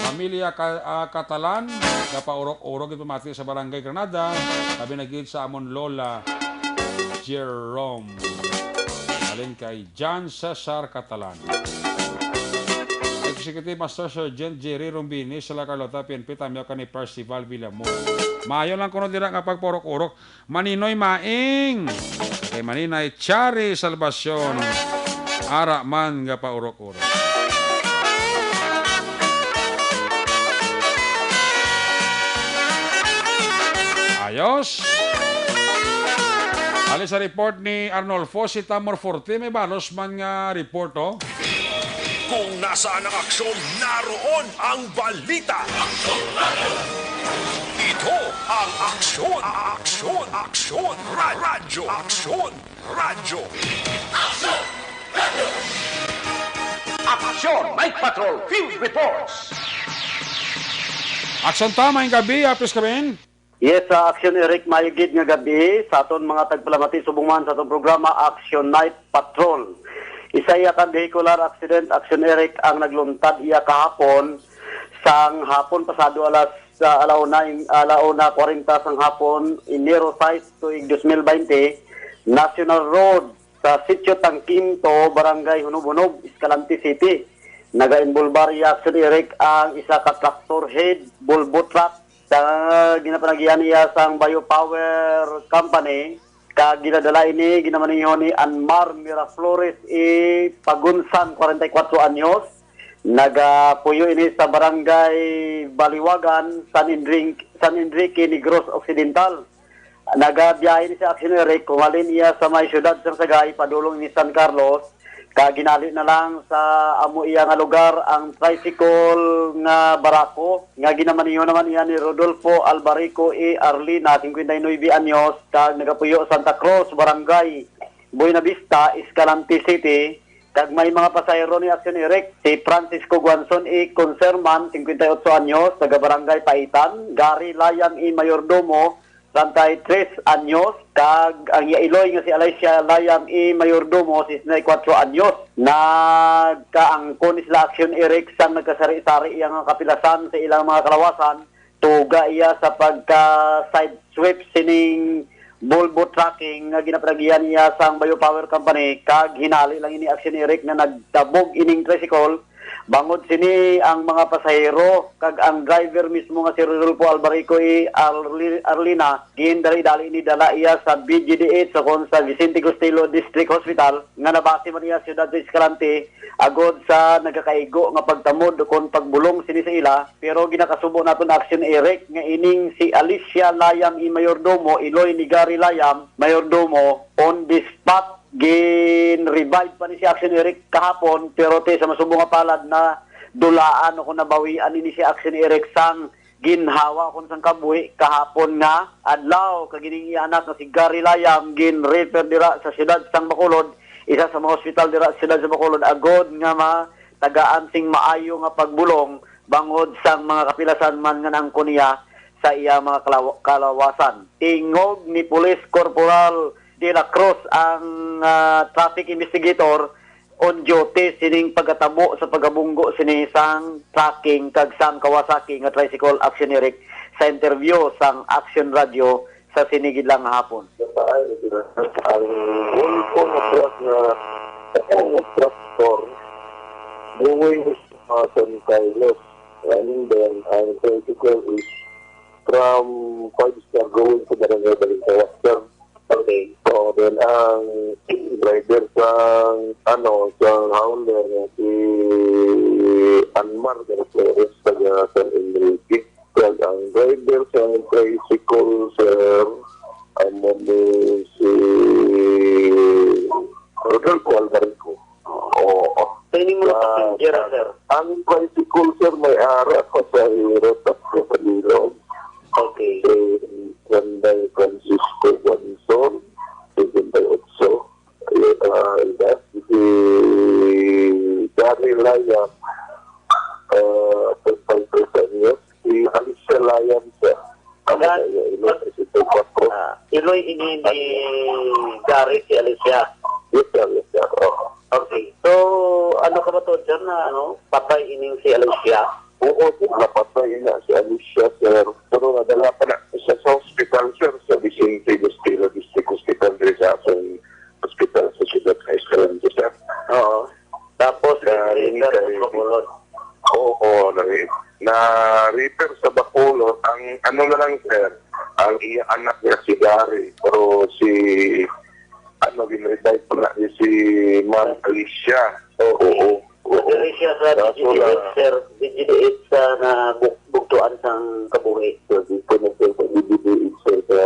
Pamilya Ka-, ah, Catalan, gapaurok-urok gid pamati sa Barangay Granada, labi na gid sa amon Lola Jerome. Halin kay John Cesar Catalan. Executive Master Sergeant Jerry Rombini, sa La Carlota, P N P, tamyaw ka ni Percival Villamor. Maayo lang kuno dira nga pagpaurok-urok. Maninoy Maing. Kay Maninay Chari Salvacion. Ara man nga paurok-urok. Ayos. Ali sa report ni Arnolfo, si Tamor Forte, may balos man nga report, oh. Kung nasaan ang aksyon, naroon ang balita. Ito ang Aksyon, Aksyon, Aksyon, Ra-, Radyo, Aksyon, Radyo. Aksyon Night Patrol Field Reports. Aksyon ta, maayong gabi, Apis Kabin. Yes, sa Action Eric, maayong gid nga gabi sa aton mga tagpalamati subong man sa aton programa, Action Night Patrol. Isa iya ka vehicular accident, Action Eric, ang nagluntad iya kahapon sang hapon, pasado alas, ah, alauna, alauna kwarenta sang hapon, Enero sais, tuig dos mil baynte, National Road sa Sitio Tangkinto, Barangay Hunob-Hunob, Escalante City. Nagainbolbar iya, Action Eric, ang isa ka tractor head, Volvo truck, sa ginapanagihan niya sang Biopower Company, kag ginadala ini, ginamaneho ni Anmar Miraflores E. Pagunsan, kwarenta y kuwatro anyos, nagapuyo ini sa Barangay Baliwagan, San Enrique, San Enrique, Negros Occidental. Nagabiyahe ni si Action Eric, kung halin iya sa may siyudad sang Sagay, padulong ni San Carlos, kag ginali na lang sa amo iya nga lugar ang tricycle nga barako, nga ginamaneho naman iya ni Rodolfo Albarico E. Arlina, singkwenta y nuebe anyos, kag nagapuyo Santa Cruz, Barangay Buenavista, Escalante City, kag may mga pasahero ni Action Eric, si Francisco Guanzon E. Conserman, singkwenta y otso anyos, taga Barangay Paitan, Gary Layang E. Mayordomo, treinta y tres anyos, kag ang iya iloy nga si Alicia Layang E. Mayordomo, sesenta y kuwatro anyos. Nagkaangkon ni sila Action Eric sang nagkasari-sari iya nga kapilasan sa ilang mga kalawasan. Tuga iya sa pagka-side sweep sining Volvo trucking nga ginapanagihan niya sang Biopower Company, kag hinali lang ini, Action Eric, nga nagtabog ining tricycle Bangod sini, ang mga pasahero kag ang driver mismo nga si Rodolfo Albarico y Arli-, Arlina, gindali-dali ni dala iya sa B G D H, sa kon sa Vicente Costello District Hospital, nga nabase man iya siyudad sa Escalante, agod sa nagakaigo nga pagtamod kon pagbulong sini sa ila. Pero ginakasubo naton, Action Eric, nga ining si Alicia Layam, i mayordomo, iloy ni Gary Layam, mayordomo, on the spot. Gin-revive pa ni si Action Eric kahapon, pero ti sa masubong nga palad, na dulaan o kung nabawian ini si Action Eric sang ginhawa o kung sang kabuhi kahapon nga adlaw, kag ining iya anak nga si Gary Layam gin-refer dira sa siyudad sang Bacolod, isa sa mga hospital dira sa siyudad sa Bacolod, agod nga matagaan sing maayo nga pagbulong bangod sang mga kapilasan man nga naangkon niya sa iya mga kalaw-, kalawasan. Tingog ni Police Corporal De La Cruz, ang, ah, traffic investigator on duty sining pagkatabo sa pagabunggo sini sang trucking kag sang Kawasaki nga tricycle, Action Eric, sa interview sang Action Radio sa sini gid lang nga hapon. Ang bulto nga truck nga, nga tractor, going, uh, San Carlos. And then, ang tricycle is from Five Star going to Barangay Balintawak, sir. Okay. So, then, ang driver sa, ano, sa hauler, si Anmar de Flores, taga San Enrique. Kag ang driver sa tricycle, sir, amo ni si Rodolfo Albarico. Oo. Sa ining mga Ah, passenger, sir? Ang tricycle, sir, may ara pa sa hiro, tatlo sa bilog. Okay. Si Juan Francisco Guanzon, sesenta y ocho. Ayun, ah, edad. Si Gary Layam, ah, treinta y tres anyos. Si Alicia Layam, sir. Ano Gan-, kaya, ilang treinta y cuatro? Ah, iloy ini ni Gary, si Alicia. Yes, sir. Yes, sir. Oo. Okay. So, ano ka ba to, sir, na, ano, patay ining si Alicia? Oo, sir. Napatay na si Alicia, sir. Pero nadala pa na siya sa hospital, sir, sa Vicente Guastelo District Hospital, diri sa atong hospital sa siyudad sa Escalante, sir. Oo. Tapos, Sa, eh, sir, kay sa Bacolod. Oo, na, na-refer sa Bacolod. Ang ano na lang, sir, ang iya anak niya si Gary, pero si, ano, gin-revive pa na ni si Ma'am Alicia. Oo, oo, oo. Diri siya sa Kaso B G D H, na sir. B G D H sa na buk-, bugtuan sang kabuhi. So, dito na, sir, sa B G D H, sir, sa,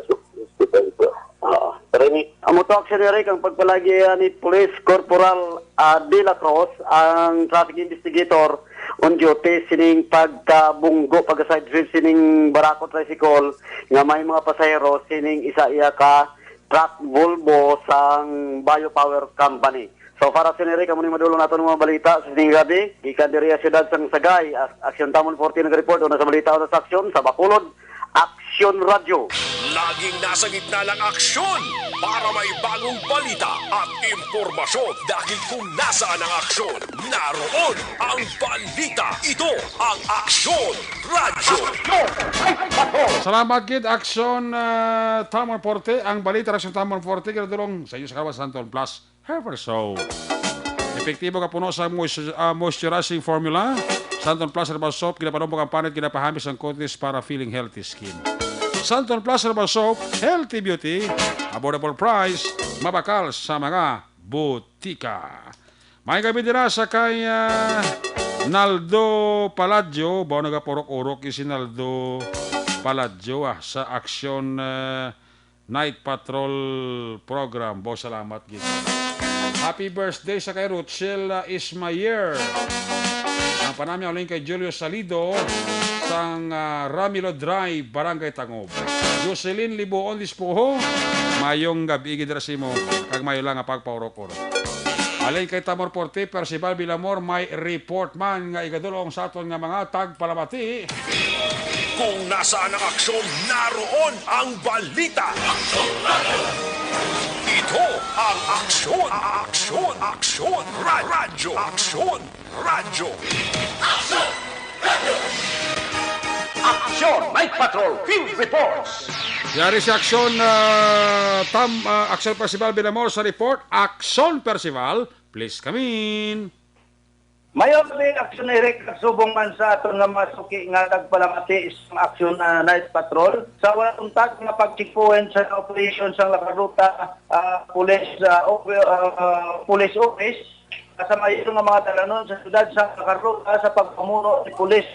sa hospital, sir. Oo. Pero ini, amo to, Action Eric, ang pagpalagi, ah, ni Police Corporal, ah, De La Cruz, ang traffic investigator on duty sining pagkabunggo, pagka-side trip sining barako tricycle nga may mga pasahero sining isa iya ka truck Volvo sang Biopower Company. So, para sa Eric, amo ni madulong naton nga mga balita sa sining gab-i. Gikan diri sa siyudad sang Sagay, Ak-, Aksyon Tamon forty nag-report, una sa balita, una sa aksyon, sa Bacolod, Aksyon Radyo. Laging nasa gitna ng aksyon para may bagong balita at impormasyon, dahil kung nasaan ang aksyon, naroon ang balita. Ito ang Aksyon Radyo. Salamat gid, Aksyon, ah, Tamon forty. Ang balita, Aksyon Tamon forty, ginadulong sa inyo sa Kawas Santon Plus Herbal Soap. Epektibo nga puno sa mois-, ah, moisturizing formula. Santon Plus Herbal Soap, ginapanumbok ang panit, ginapahamis ang kutis para feeling healthy skin. Santon Plus Herbal Soap, healthy beauty, affordable price, mabakal sa mga butika. May gabi dira sa kay, ah, Naldo Paladjo. Bao nagapurok-urok si Naldo Paladjo, ah, sa Aksyon, ah, Night Patrol Program. Bo, salamat gid. Happy birthday sa kay Rochelle, ah, Ismayer. Ang panami uling kay Julio Salido sang, ah, Ramilo Drive, Barangay Tangob. Jocelyn Libuon Dispuho, mayong gabi gid ra simo, kag mayo lang nga pagpaurok-urok. Halin kay Tamor Forte, Percival Villamor, may report man nga igadulong sa aton nga mga tagpalamati. Kung nasaan ang aksyon, naroon ang balita. Ito ang Aksyon, Aksyon, Aksyon, Ra-, Radyo, Aksyon, Radyo. Aksyon! Night Patrol Field Reports! Yari si Aksyon, ah, Tam-, ah, Aksyon Percival Villamor sa report. Aksyon Percival, please come in. Mayor ni Aksyon Eric, nagsubong man sa aton nga mga suki nga nagpalamati sa Aksyon, ah, Night Patrol sa wala untat nga pag-checkpoint sa operation sang La Carlota, ah, Police, ah, Op-, ah, Police Office, sa mayor nga mga dalanon sa siyudad sa La Carlota sa pagpamuno ni Police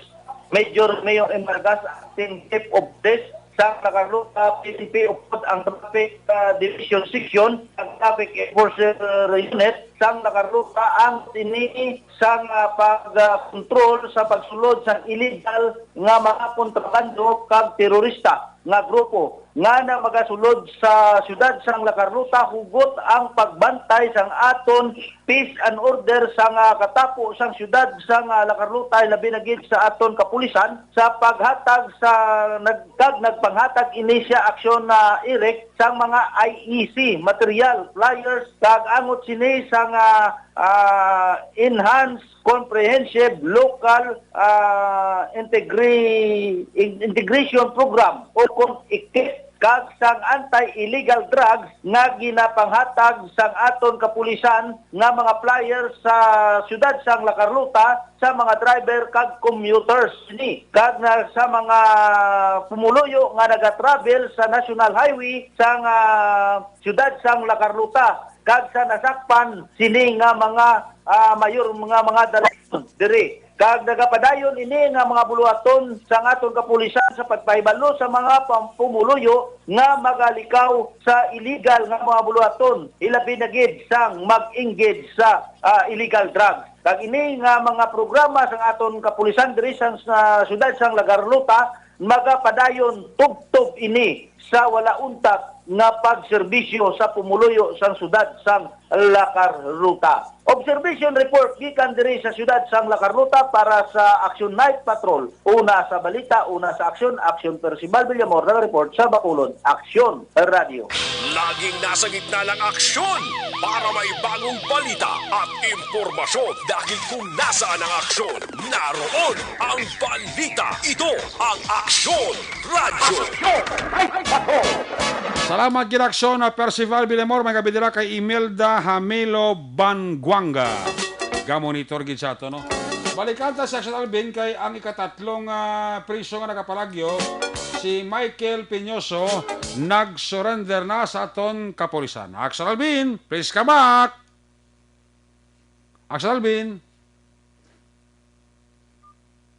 Major Mayor Embargas, Acting Chief of Police sang La Carlota P N P, upod ang Traffic, ah, Division Section, ang Traffic Enforcer Unit sang La Carlota ang tini sang, ah, pag, ah, kontrol sa pagsulod sang illegal nga mga kontrabando kag terorista nga grupo nga na magasulod sa siyudad sang La Carlota, hugot ang pagbantay sang aton peace and order sang, ah, katapo sang siyudad sang, ah, La Carlota, labi na gid sa aton kapulisan sa paghatag sa nag-, kag nagpanghatag ini siya aksyon na Eric sang mga I E C material, flyers, kag angot sini sang, ah, ah, enhanced comprehensive local, ah, integri-, in-, integration program o kung ikit kag sang anti-illegal drugs nga ginapanghatag sang aton kapulisan nga mga flyers sa siyudad sang La Carlota sa mga driver kag commuters ni kag na sa mga pumuluyo nga nagatravel sa National Highway sang, ah, siyudad sang La Carlota kag sa nasakpan sini nga mga, ah, mayor, mga, mga dala diri. Kag nagapadayon ini nga mga buluhaton sang aton kapulisan sa pagpahibalo sa mga pam-, pumuluyo nga magalikaw sa illegal nga mga buluhaton, ilabi na gid sang mag-engage sa, ah, illegal drugs. Kag ini nga mga programa sang aton kapulisan diri sa, sa siyudad sang La Carlota magapadayon tubtob ini sa wala untat nga pagserbisyo sa pumuluyo sang siyudad sang La Carlota. Observation report gikan diri sa siyudad sang La Carlota para sa Action Night Patrol. Una sa balita, una sa aksyon, Action Percival Villamor, nag-report sa Bacolod, Action Radio. Laging nasa gitna ng aksyon para may bagong balita at impormasyon, dahil kung nasaan ang aksyon, naroon ang balita. Ito ang Aksyon Radyo. Salamat gid, Aksyon, ah, Percival Villamor. May gabi dira kay Imelda Hamilo Banguanga. Ga-monitor gid sa ato, no? Balikan ta si Aksyon Alvin kay ang ikatatlong, ah, priso nga nakapalagyo, si Michael Piñoso, nag-surrender na sa aton kapulisan. Aksyon Alvin, please come back. Aksyon Alvin.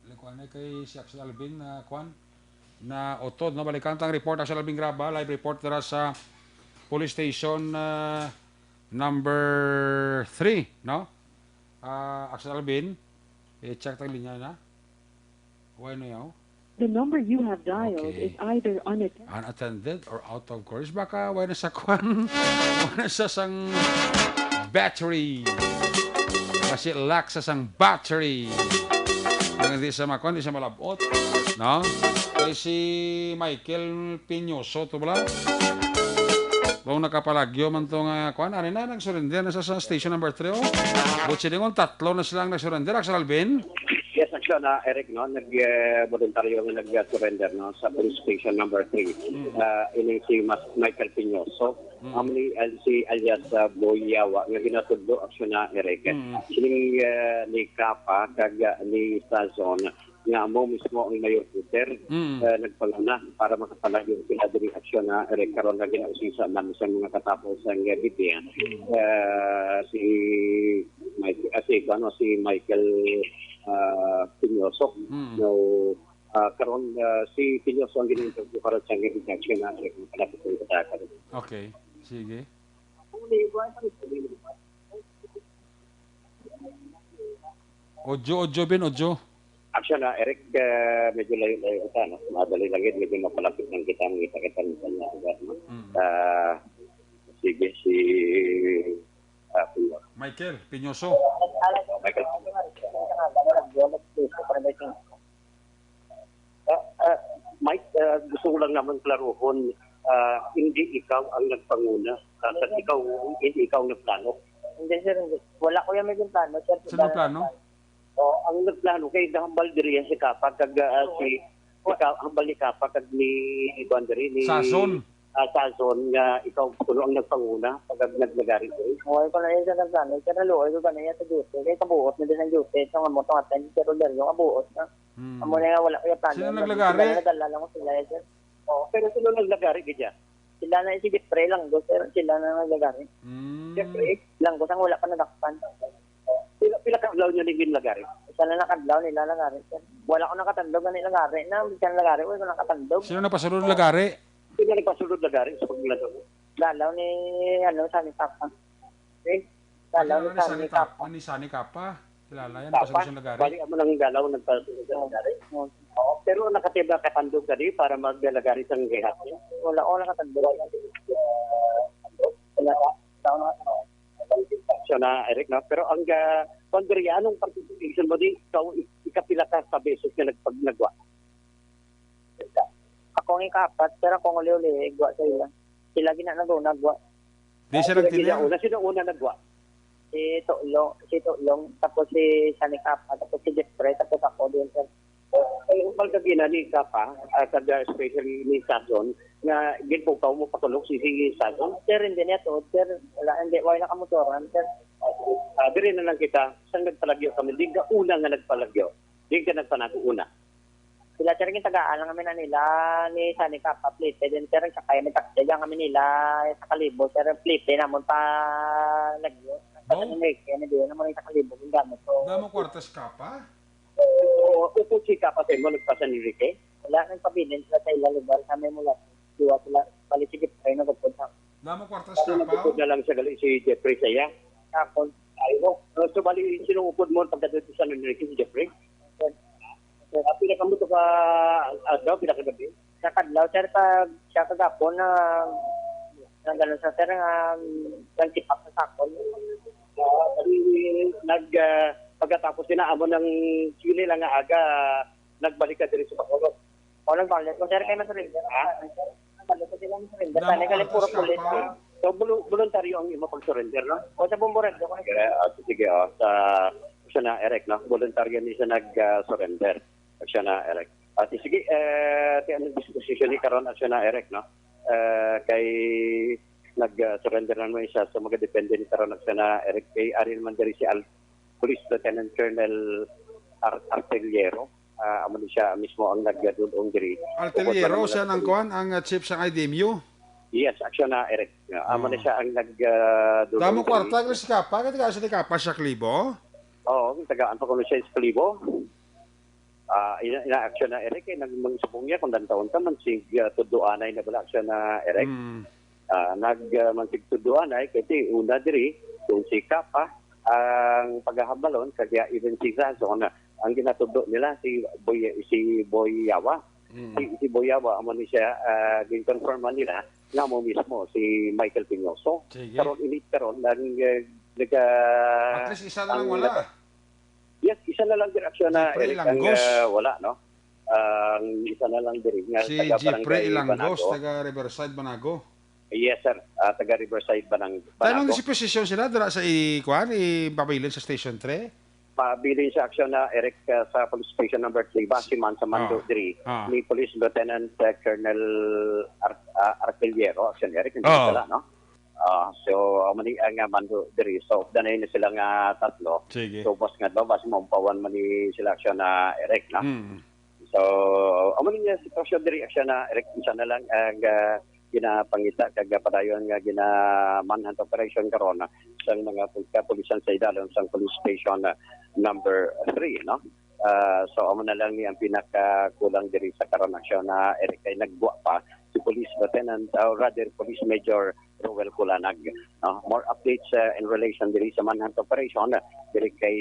Likuan na kay si Aksyon Alvin na, kuan, na utod, no? Balikan tang report, Aksyon Alvin Graba, live report dira sa police station, ah, number three, no? Ah, Aksyon Alvin, i-check tang linya na. Why no yaw? The number you have dialed Okay. is either unattended. Unattended or out of coverage. Baka wala na sa kwan. Wala na sa sang battery. Kasi lack sa sang battery. Nang hindi sa makwan, hindi sa malabot. No? Kay si Michael Piñoso, to bala? Kung nakapalagyo man to nga kwan, ano na, nag-surrender na sa, sa station number three, oh. Butsi dingon, tatlo na sila ang nag-surrender. Aksyon Alvin? Yes, actually, na Eric, no, nag, eh, voluntaryo nga nag-surrender, no, sa police station number three. Mm. Ah, ini si Mas Michael Piñoso. Mm. Amo ni, ah, si alias, ah, Boy Yawa, nga ginatudlo, actually, na Eric. Mm. Sining, eh, ni Kapa kag, ah, ni Sazon, nga amo mismo ang Mayor Peter, Mm. eh, nagpanguna para makapalagyo sila diri, actually, na Eric, karon nga ginausisa man sa mga katapo sa nga video. Mm. Eh, si Mike, ah, si, ano, si Michael, ah, Piñoso. Mm. No, ah, karon, ah, si Piñoso ang gina-interview para sa nga reaction na sa mga palapit ng kataka. Okay. Sige. Audio, audio, Bin, audio. Actually, na Eric, ah, medyo layo-layo ito, no? Madali lang yun, medyo mapalapit lang kita, ang kita-kita ng kanya, no? Mm. Ah, sige, si, ah, Piñoso. Michael Piñoso. Michael. Ah, ah, Mike, ah, gusto ko lang naman klaruhon, ah, hindi ikaw ang nagpanguna. Ah, hindi ikaw, hindi ikaw ang nagplano. Hindi, sir, hindi. Wala ko yung may plano, sir. Sino plano? Oh, ang nagplano kay nahambal diri yan si Kapa kag, ah, si, si Ka-, hambal ni Kapa kag ni, ni kuwan diri, ni Sazon. ah, Sazon nga ikaw kuno ang nagpanguna pag naglagari ko. Huwag ko na yun sa nagsanay, pero naluoy ko kanina sa duty. Kaya kabuot na din ang duty. Sa mga moto nga tayo, pero dali yung kabuot na. Hmm. Amo na nga, wala kaya plano. Sino naglagari? Sila na nadala lang ko sila, eh, sir. Oo, pero sino naglagari, gid ya? Sila na, si Jeffrey Langos, sir. Sila na naglagari. Hmm. Jeffrey Langos ang wala pa nadakpan. Pila, pila ka adlaw niya ni ginlagari? Isa na nakadlaw nila lagari, sir. Wala ko nakatandog ani lagari. Na, bisan lagari, wala ko nakatandog. Sino nagpasulod lagari? Sino nagpasulod lagari sa paglato? Dalaw ni, ano, Sani Papa. Eh? Dalaw ni Sani Papa. Ni Sani Papa. Kilala yan, Papa? Pasulod sa lagari. Bali, amo nang dalaw nagpasulod sa lagari. Oo. Pero nakatiba ka tandog ka di para maglagari sa gihat niya? Wala ko nakatandog. Wala ko. Wala ko. Siya na, Eric, no? Pero ang, ah, kung diri, anong participation mo di? Ikaw, ik-, ikapila ka sa beses nga nagpag-, nagwa? Ako ang ikaapat, pero kung uli-uli, igwa sa ila. Sila gina nag-una, gwa. Di siya nagtinir? Sila una, sino una nagwa? Si Tulong, si Tulong, tapos si Sanikapa, tapos si Jeffrey, tapos ako din, sir. Ay, ang pagkagina ni Kapa, ah, kag, ah, especially ni Sason, nga ginpukaw mo pakulog si, si Sason? Sir, hindi niya tuod, sir. Wala, hindi, wala nakamotoran, sir. Ah, diri na lang kita, sang nagpalagyo kami, di ka una nga nagpalagyo, di ka nagpanago una. Sila, sir, yung tagaan lang kami na nila ni Sani Kapa, plite din, sir, sa kaya may taxi lang kami nila sa Kalibo, sir, plite namon pa lagyo. Sa Enrique, na din naman yung sa Kalibo, yung gamit ko. Damo kwartas ka pa? Oo, upod si Kapa sa imo, nagpa San Enrique? Wala, nagpabilin sila sa ilang lugar, sa may mula. Duwa sila, bali, sige, tayo na, gagpon sa Damo kwartas Ano ka pa? nagtupod na lang siya gali si Jeffrey sa iya? Kapon. Ay, no. Uh, so, bali, sinong upod mo pagkadto sa San Enrique si Jeffrey? Sir. Sir. Ah, pila ka mo to ka adlaw, pila ka gabi? Sa kadlaw, sir, pag siya kagapon na, na ganun sa, sir, nga, nagtipak sa sakon. Ah, bali, nag, ah, pagkatapos sila, amo nang sili lang nga aga, nagbalik ka diri sa Bacolod. O, nagbalik ko, sir, kay ma-surrender. Ha? Nagbalik ko sila ma-surrender. Damo Tani, kali puro kwartas ka pulis, pa? eh. So, bulu-, voluntaryo ang imo pag-surrender, no? O, sa Bumburado ko na. Kaya, ah, sige, oh, sa, siya na, Eric, no? Voluntaryo ni siya nag, ah, surrender. Siya na, Eric. At sige, eh, kaya ang disposition ni karon, siya na, Eric, no? Eh, kay nag, ah, surrender na naman isa sa mga depende ni karon, siya na, Eric, kay ari naman diri si Al-, Police Lieutenant Colonel Ar-, Arteliero. Ah, amo ni siya mismo ang nagdul-ong diri. Arteliero, Tungod pa siya naman nang kuan, ang, ah, chief sa I D M U? Yes, aksyon na, Eric. Ah, amo ni Oo. siya ang nag, ah, dul-ong Damo diri. kwarta, Grace Kapa, kaya taga sa Kapa siya, Kalibo? Oo, tagaan pa ko na siya sa Kalibo. Ah, ina, ina aksyon na, Eric, eh, nag-, magsubong niya kung dantaon ka man, si, ah, Tudloanay na bala aksyon na, Eric. Mm. Ah, nag, ah, man si Tudloanay, kasi una diri, kung si Kapa, ang pagahambalon, kaya even si Sazon, ang ginatudlo nila, si Boy, si Boy Yawa. Mm. Si, si Boy Yawa, amo ni siya, ah, gin-confirm man nila, nga mo mismo, si Michael Piñoso. Sige. Karon, init karon, nag, eh, nag, ah, At least isa na lang ang wala. naka-, yes, isa na lang din aksyon na Jeffrey Eric ang, Ilangos. ah, wala, no? Ang isa na lang diri nga Si taga Jeffrey Barangay Ilangos, Banago. taga Riverside, Banago. Yes, sir. Ah, taga Riverside, Banang-, Tanong Banago. si posisyon sila, dira sa i-, kuan, ipabilin sa Station three? Pabilin sa aksyon na, Eric, ah, sa Police Station Number Three, base man sa mando Ah. diri Ah. ni Police Lieutenant, ah, Colonel Ar-, ah, Arteliero, aksyon, Eric, hindi Oo. sila, no? Ah, so, amo ni ang, ah, mando diri. So, updanay na sila nga tatlo. Sige. So, bas nga daw, bas maumpawan man ni sila siya na Eric, no? Mm. So, amo ni nga sitwasyon diri siya na Eric, isa na lang ang, ah, ginapangita kag padayon nga gina-manhunt operation karon sang mga pul-, kapulisan sa idalom sang police station, ah, number three, no? Ah, so, amo na lang ni ang pinakakulang diri sa karon aksyon na Eric kay nagbuwa pa si Police Lieutenant, or rather, Police Major Roel Kulanag, no? More updates, uh, in relation diri sa manhunt operation, uh, diri kay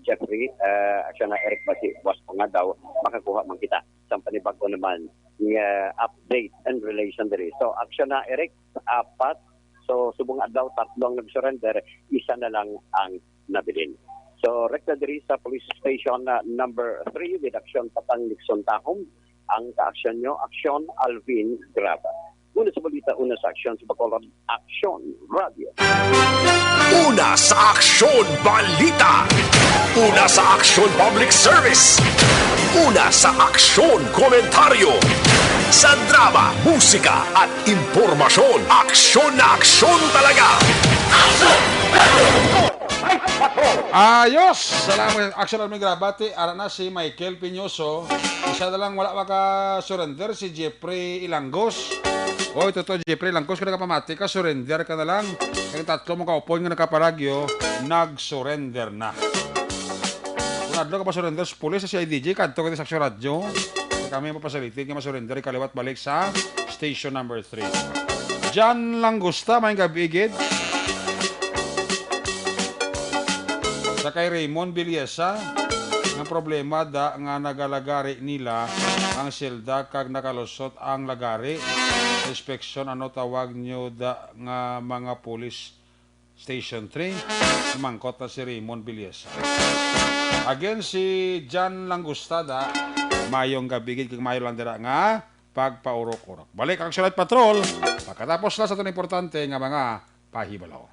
Jeffrey, uh, aksyon na Eric basi buwas pa nga daw makakuha man kita sa panibag-o naman nga update in relation diri. So, aksyon na Eric, apat. So, subong adlaw, tatlo ang nag-surrender, isa na lang ang nabilin. So, rekta diri sa Police Station, uh, number three, with aksyon Patang Nixon Tahom, ang kaaksyon nyo, aksyon Alvin Graba. Una sa balita, una sa aksyon sa Bacolod, Aksyon Radio. Una sa aksyon balita. Una sa aksyon public service. Una sa aksyon komentaryo. Sa drama, musika at impormasyon, aksyon na aksyon talaga. Ayos! Salamat. Aksyon Army Grabate. Ara na si Michael Piñoso. Isa na lang wala maka-surrender, si Jeffrey Ilangos. Oy, totoo, Jeffrey Ilangos, kung nakapamati ka, surrender ka na lang. Kay tatlo mo kaupon nga nakaparagyo, nag-surrender na. Kung adlaw ka pa surrender sa pulis sa C I D G, kadto ka sa Aksyon Radyo. Kami mapasaliti nga masurrender ka liwat balik sa station number three. John Langosta, may gabi gid. Sa kay Raymond Villesa, ang problema da nga nagalagari nila ang selda kag nakalusot ang lagari sa inspeksyon, ano tawag nyo da nga mga pulis? Station three, namangkot na si Raymond Villesa. Again, si John Langustada, mayong gabi gid kag mayo lang dira nga pagpaurok-urok. Balik ang Aksyon Night Patrol, pagkatapos na sa itong importante nga mga pahibalo.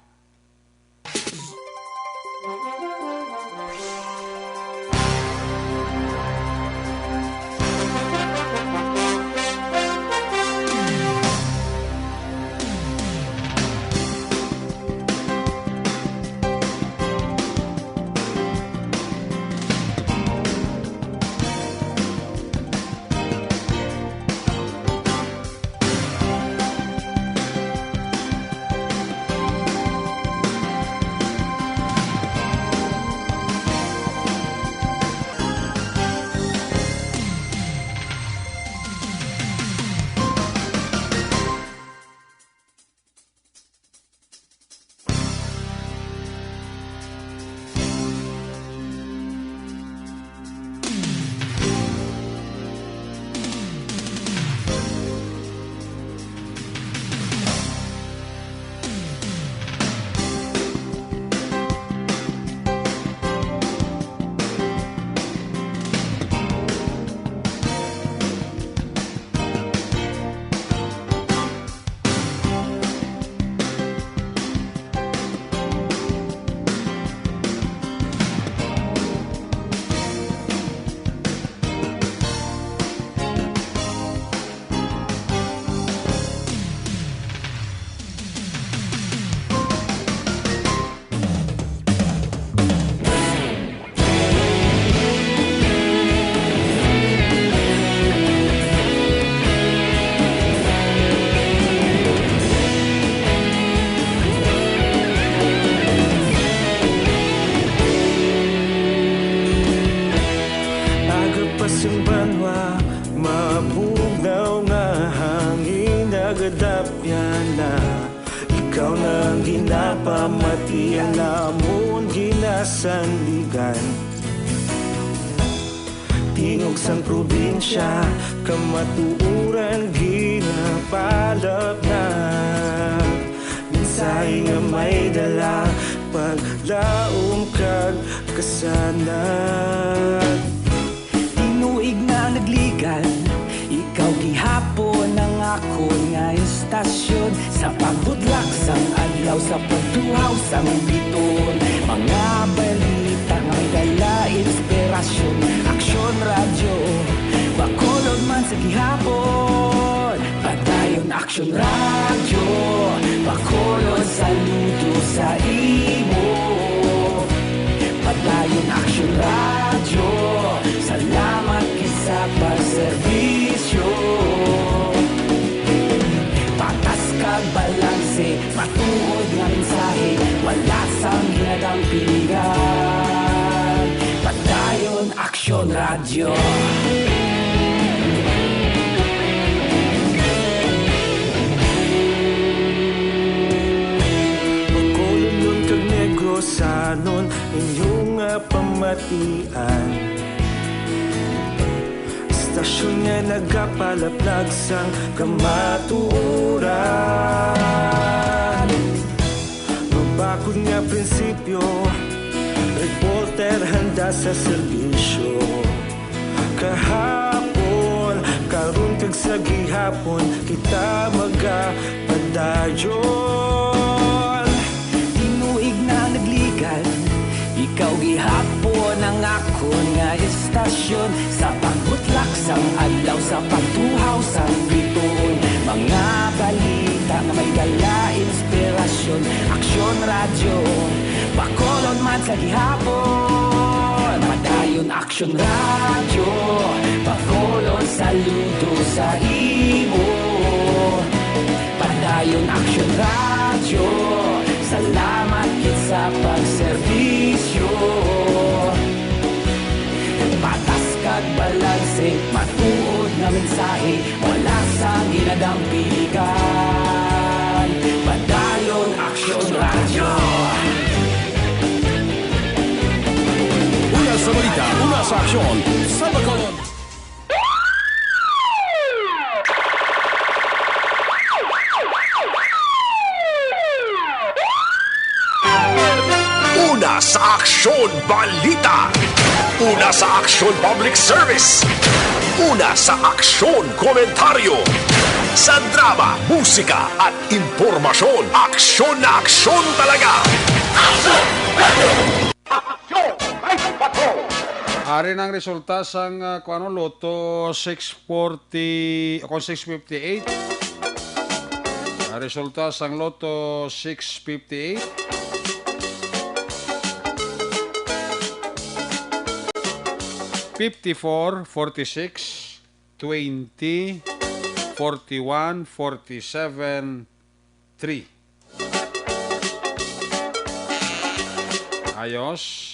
Aga pa sing banwa, mabugnaw nga hangin nagadapyan na. Ikaw na ang ginapamati, ang amon ginasandigan. Tingog sang probinsya, kamatuoran ginapalapnag. Mensahe nga may dala, paglaom kag kasanag. Tinuig na nagligan, ikaw gihapon ang akon nga estasyon. Sa pagbudlak sang adlaw, sa pagtuhaw sang biton, mga balita nga may dala inspirasyon. Aksyon Radyo, Bacolod man sa gihapon. Padayon Aksyon Radyo, Bacolod, saludo sa imo. Padayon Aksyon Radyo, salamat gid sa pagserbisyo. Patas kag balanse, matuod nga mensahe, wala sang ginadampingan. Padayon Aksyon Radyo. Bacolodnon kag Negrosanon, inyo nga pamatian. Estasyon nga nagapalaplag sang kamatuoran. Mabakod nga prinsipyo, reporter handa sa serbisyo. Kahapon, karon Kag sa gihapon kita magapadayon. Tinuig na nagligan, ikaw gihapon ang akon nga istasyon. Sa pagbutlak sang adlaw, sa pagtuhaw sang bituon, mga balita nga may dala inspirasyon. Aksyon Radyo, Bacolod man sa gihapon. Padayon Aksyon Radyo, Bacolod, saludo sa imo. Padayon Aksyon Radyo, salamat gid sa pagserbisyo. Patas kag balanse, matuod nga mensahe, wala sang ginadampigan. Padayon Aksyon Radyo. Una sa balita, una sa aksyon, sa Bacolod. Una sa aksyon, balita. Una sa aksyon, public service. Una sa aksyon, komentaryo. Sa drama, musika, at impormasyon, aksyon na aksyon talaga. Aksyon! Aksyon! May patrol! Ari nang resulta sang, ah, kuano, Lotto six forty, o kung six fifty-eight. Ang resulta sang Lotto six fifty-eight. Fifty-four, forty-six, twenty, forty-one, forty-seven, three. Ayos.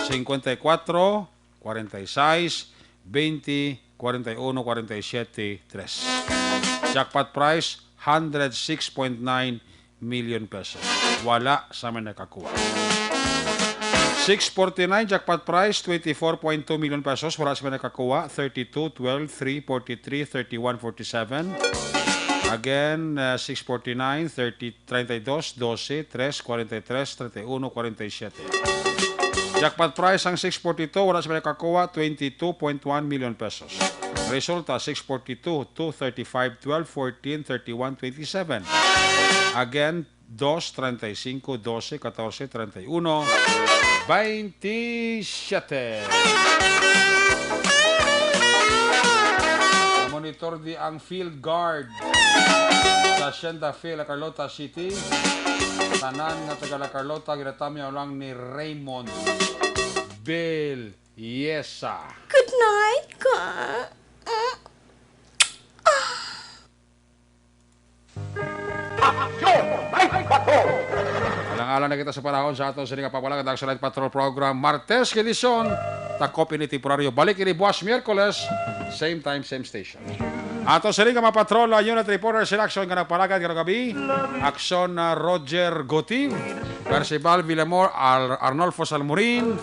Cincuenta y cuatro, cuarenta y seis, veinte, cuarenta y uno, cuarenta y siete, tres. Jackpot prize, hundred six point nine million pesos. Wala sa may nakakuha. Six forty-nine, jackpot prize, twenty-four point two million pesos. Wala sa may nakakuha. Thirty-two, twelve, three, forty-three, thirty-one, forty-seven. Again, uh, six forty-nine, thirty, treinta y dos, doce, tres, cuarenta y tres, treinta y uno, cuarenta y siete. Jackpot prize ang six forty-two, wala sa may nakakuha, twenty-two point one million pesos. Resulta, six forty-two, two thirty-five, twelve, fourteen, thirty-one, twenty-seven. Again, dos, treinta y cinco, doce, catorce, treinta y uno, veintisiete. Monitor di ang Field Guard sa Hacienda Field, La Carlota City. Tanan nga taga La Carlota, ginatamyaw lang ni Raymond Bilyesa. Good night, ka. Aksyon! Night Patrol! Alang-alang na kita sa panahon sa aton sini nga pagpalagad ang Night Patrol Program, Martes nga edisyon. Takop ini temporaryo. Balik ini buwas Miyerkules, same time, same station. Ato sini nga mga patrol, uh, unit reporter sila Aksyon nga nagpalagad karong gabi. Aksyon na Roger Gotiv, Percival Villamor, Al-, Arnolfo Salmorin,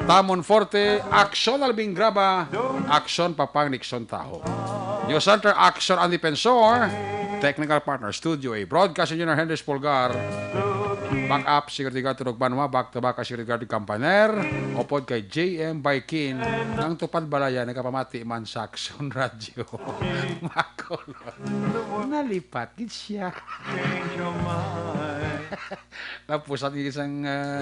Tamon Forte, Aksyon Alvin Graba, Aksyon Papang Nixon Taho. News Center, Aksyon Andy Pensor, technical partner, Studio A, broadcast engineer Henry Pulgar, backup, security guard, Turog Banwa, back to back, security guard, Campaner, upod kay J M Baikin, ang tupad balaya, nagapamati man sa Aksyon Radio. Makulot. Nalipat, gid siya. Napusat gid sang, ah,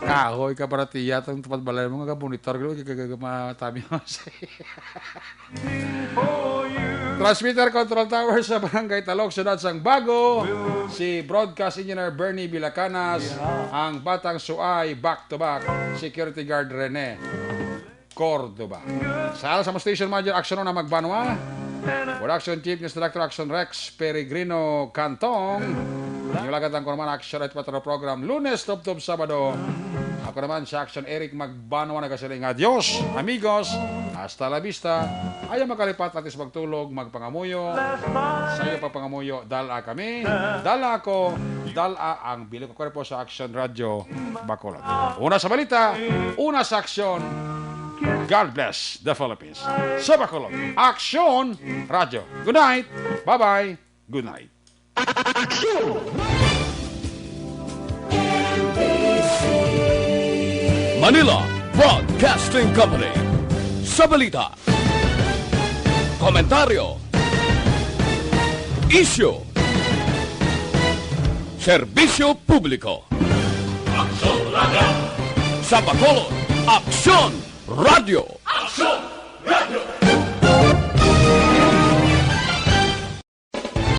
kahoy ka para tiya, tong tupad balay mo, nga monitor, gid, gid, gid, gid, matami mo sa Transmitter Control Tower sa Barangay Talok, Siyudad sang Bago, si Broadcast Engineer Bernie Villacanas, ang Batang Suay, back to back, Security Guard Rene Cordova. Sa, sa mo station manager, Action Una Magbanwa. Production Chief, News Director, Action Rex Peregrino Cantong. Inyong lagad ang Kurman Action at Patrol Program, Lunes, tubtob Sabado. Ako naman si Action Eric Magbanwa nagasiling, "Adios, amigos. Hasta la vista." Ayaw makalipat, atis magtulog, magpangamuyo. Sa iyo pagpangamuyo, dala kami, dala ako, dala ang bilog ko kwerpo sa Action Radio Bacolod. Una sa balita, una sa aksyon. God bless the Philippines. Sa Bacolod, Aksyon Radio. Good night. Bye-bye. Good night. Aksyon! Manila Broadcasting Company. Sa balita, Komentaryo. Isyu. Serbisyo publiko. Aksyon Radio. Sa Bacolod, Aksyon Radio. Aksyon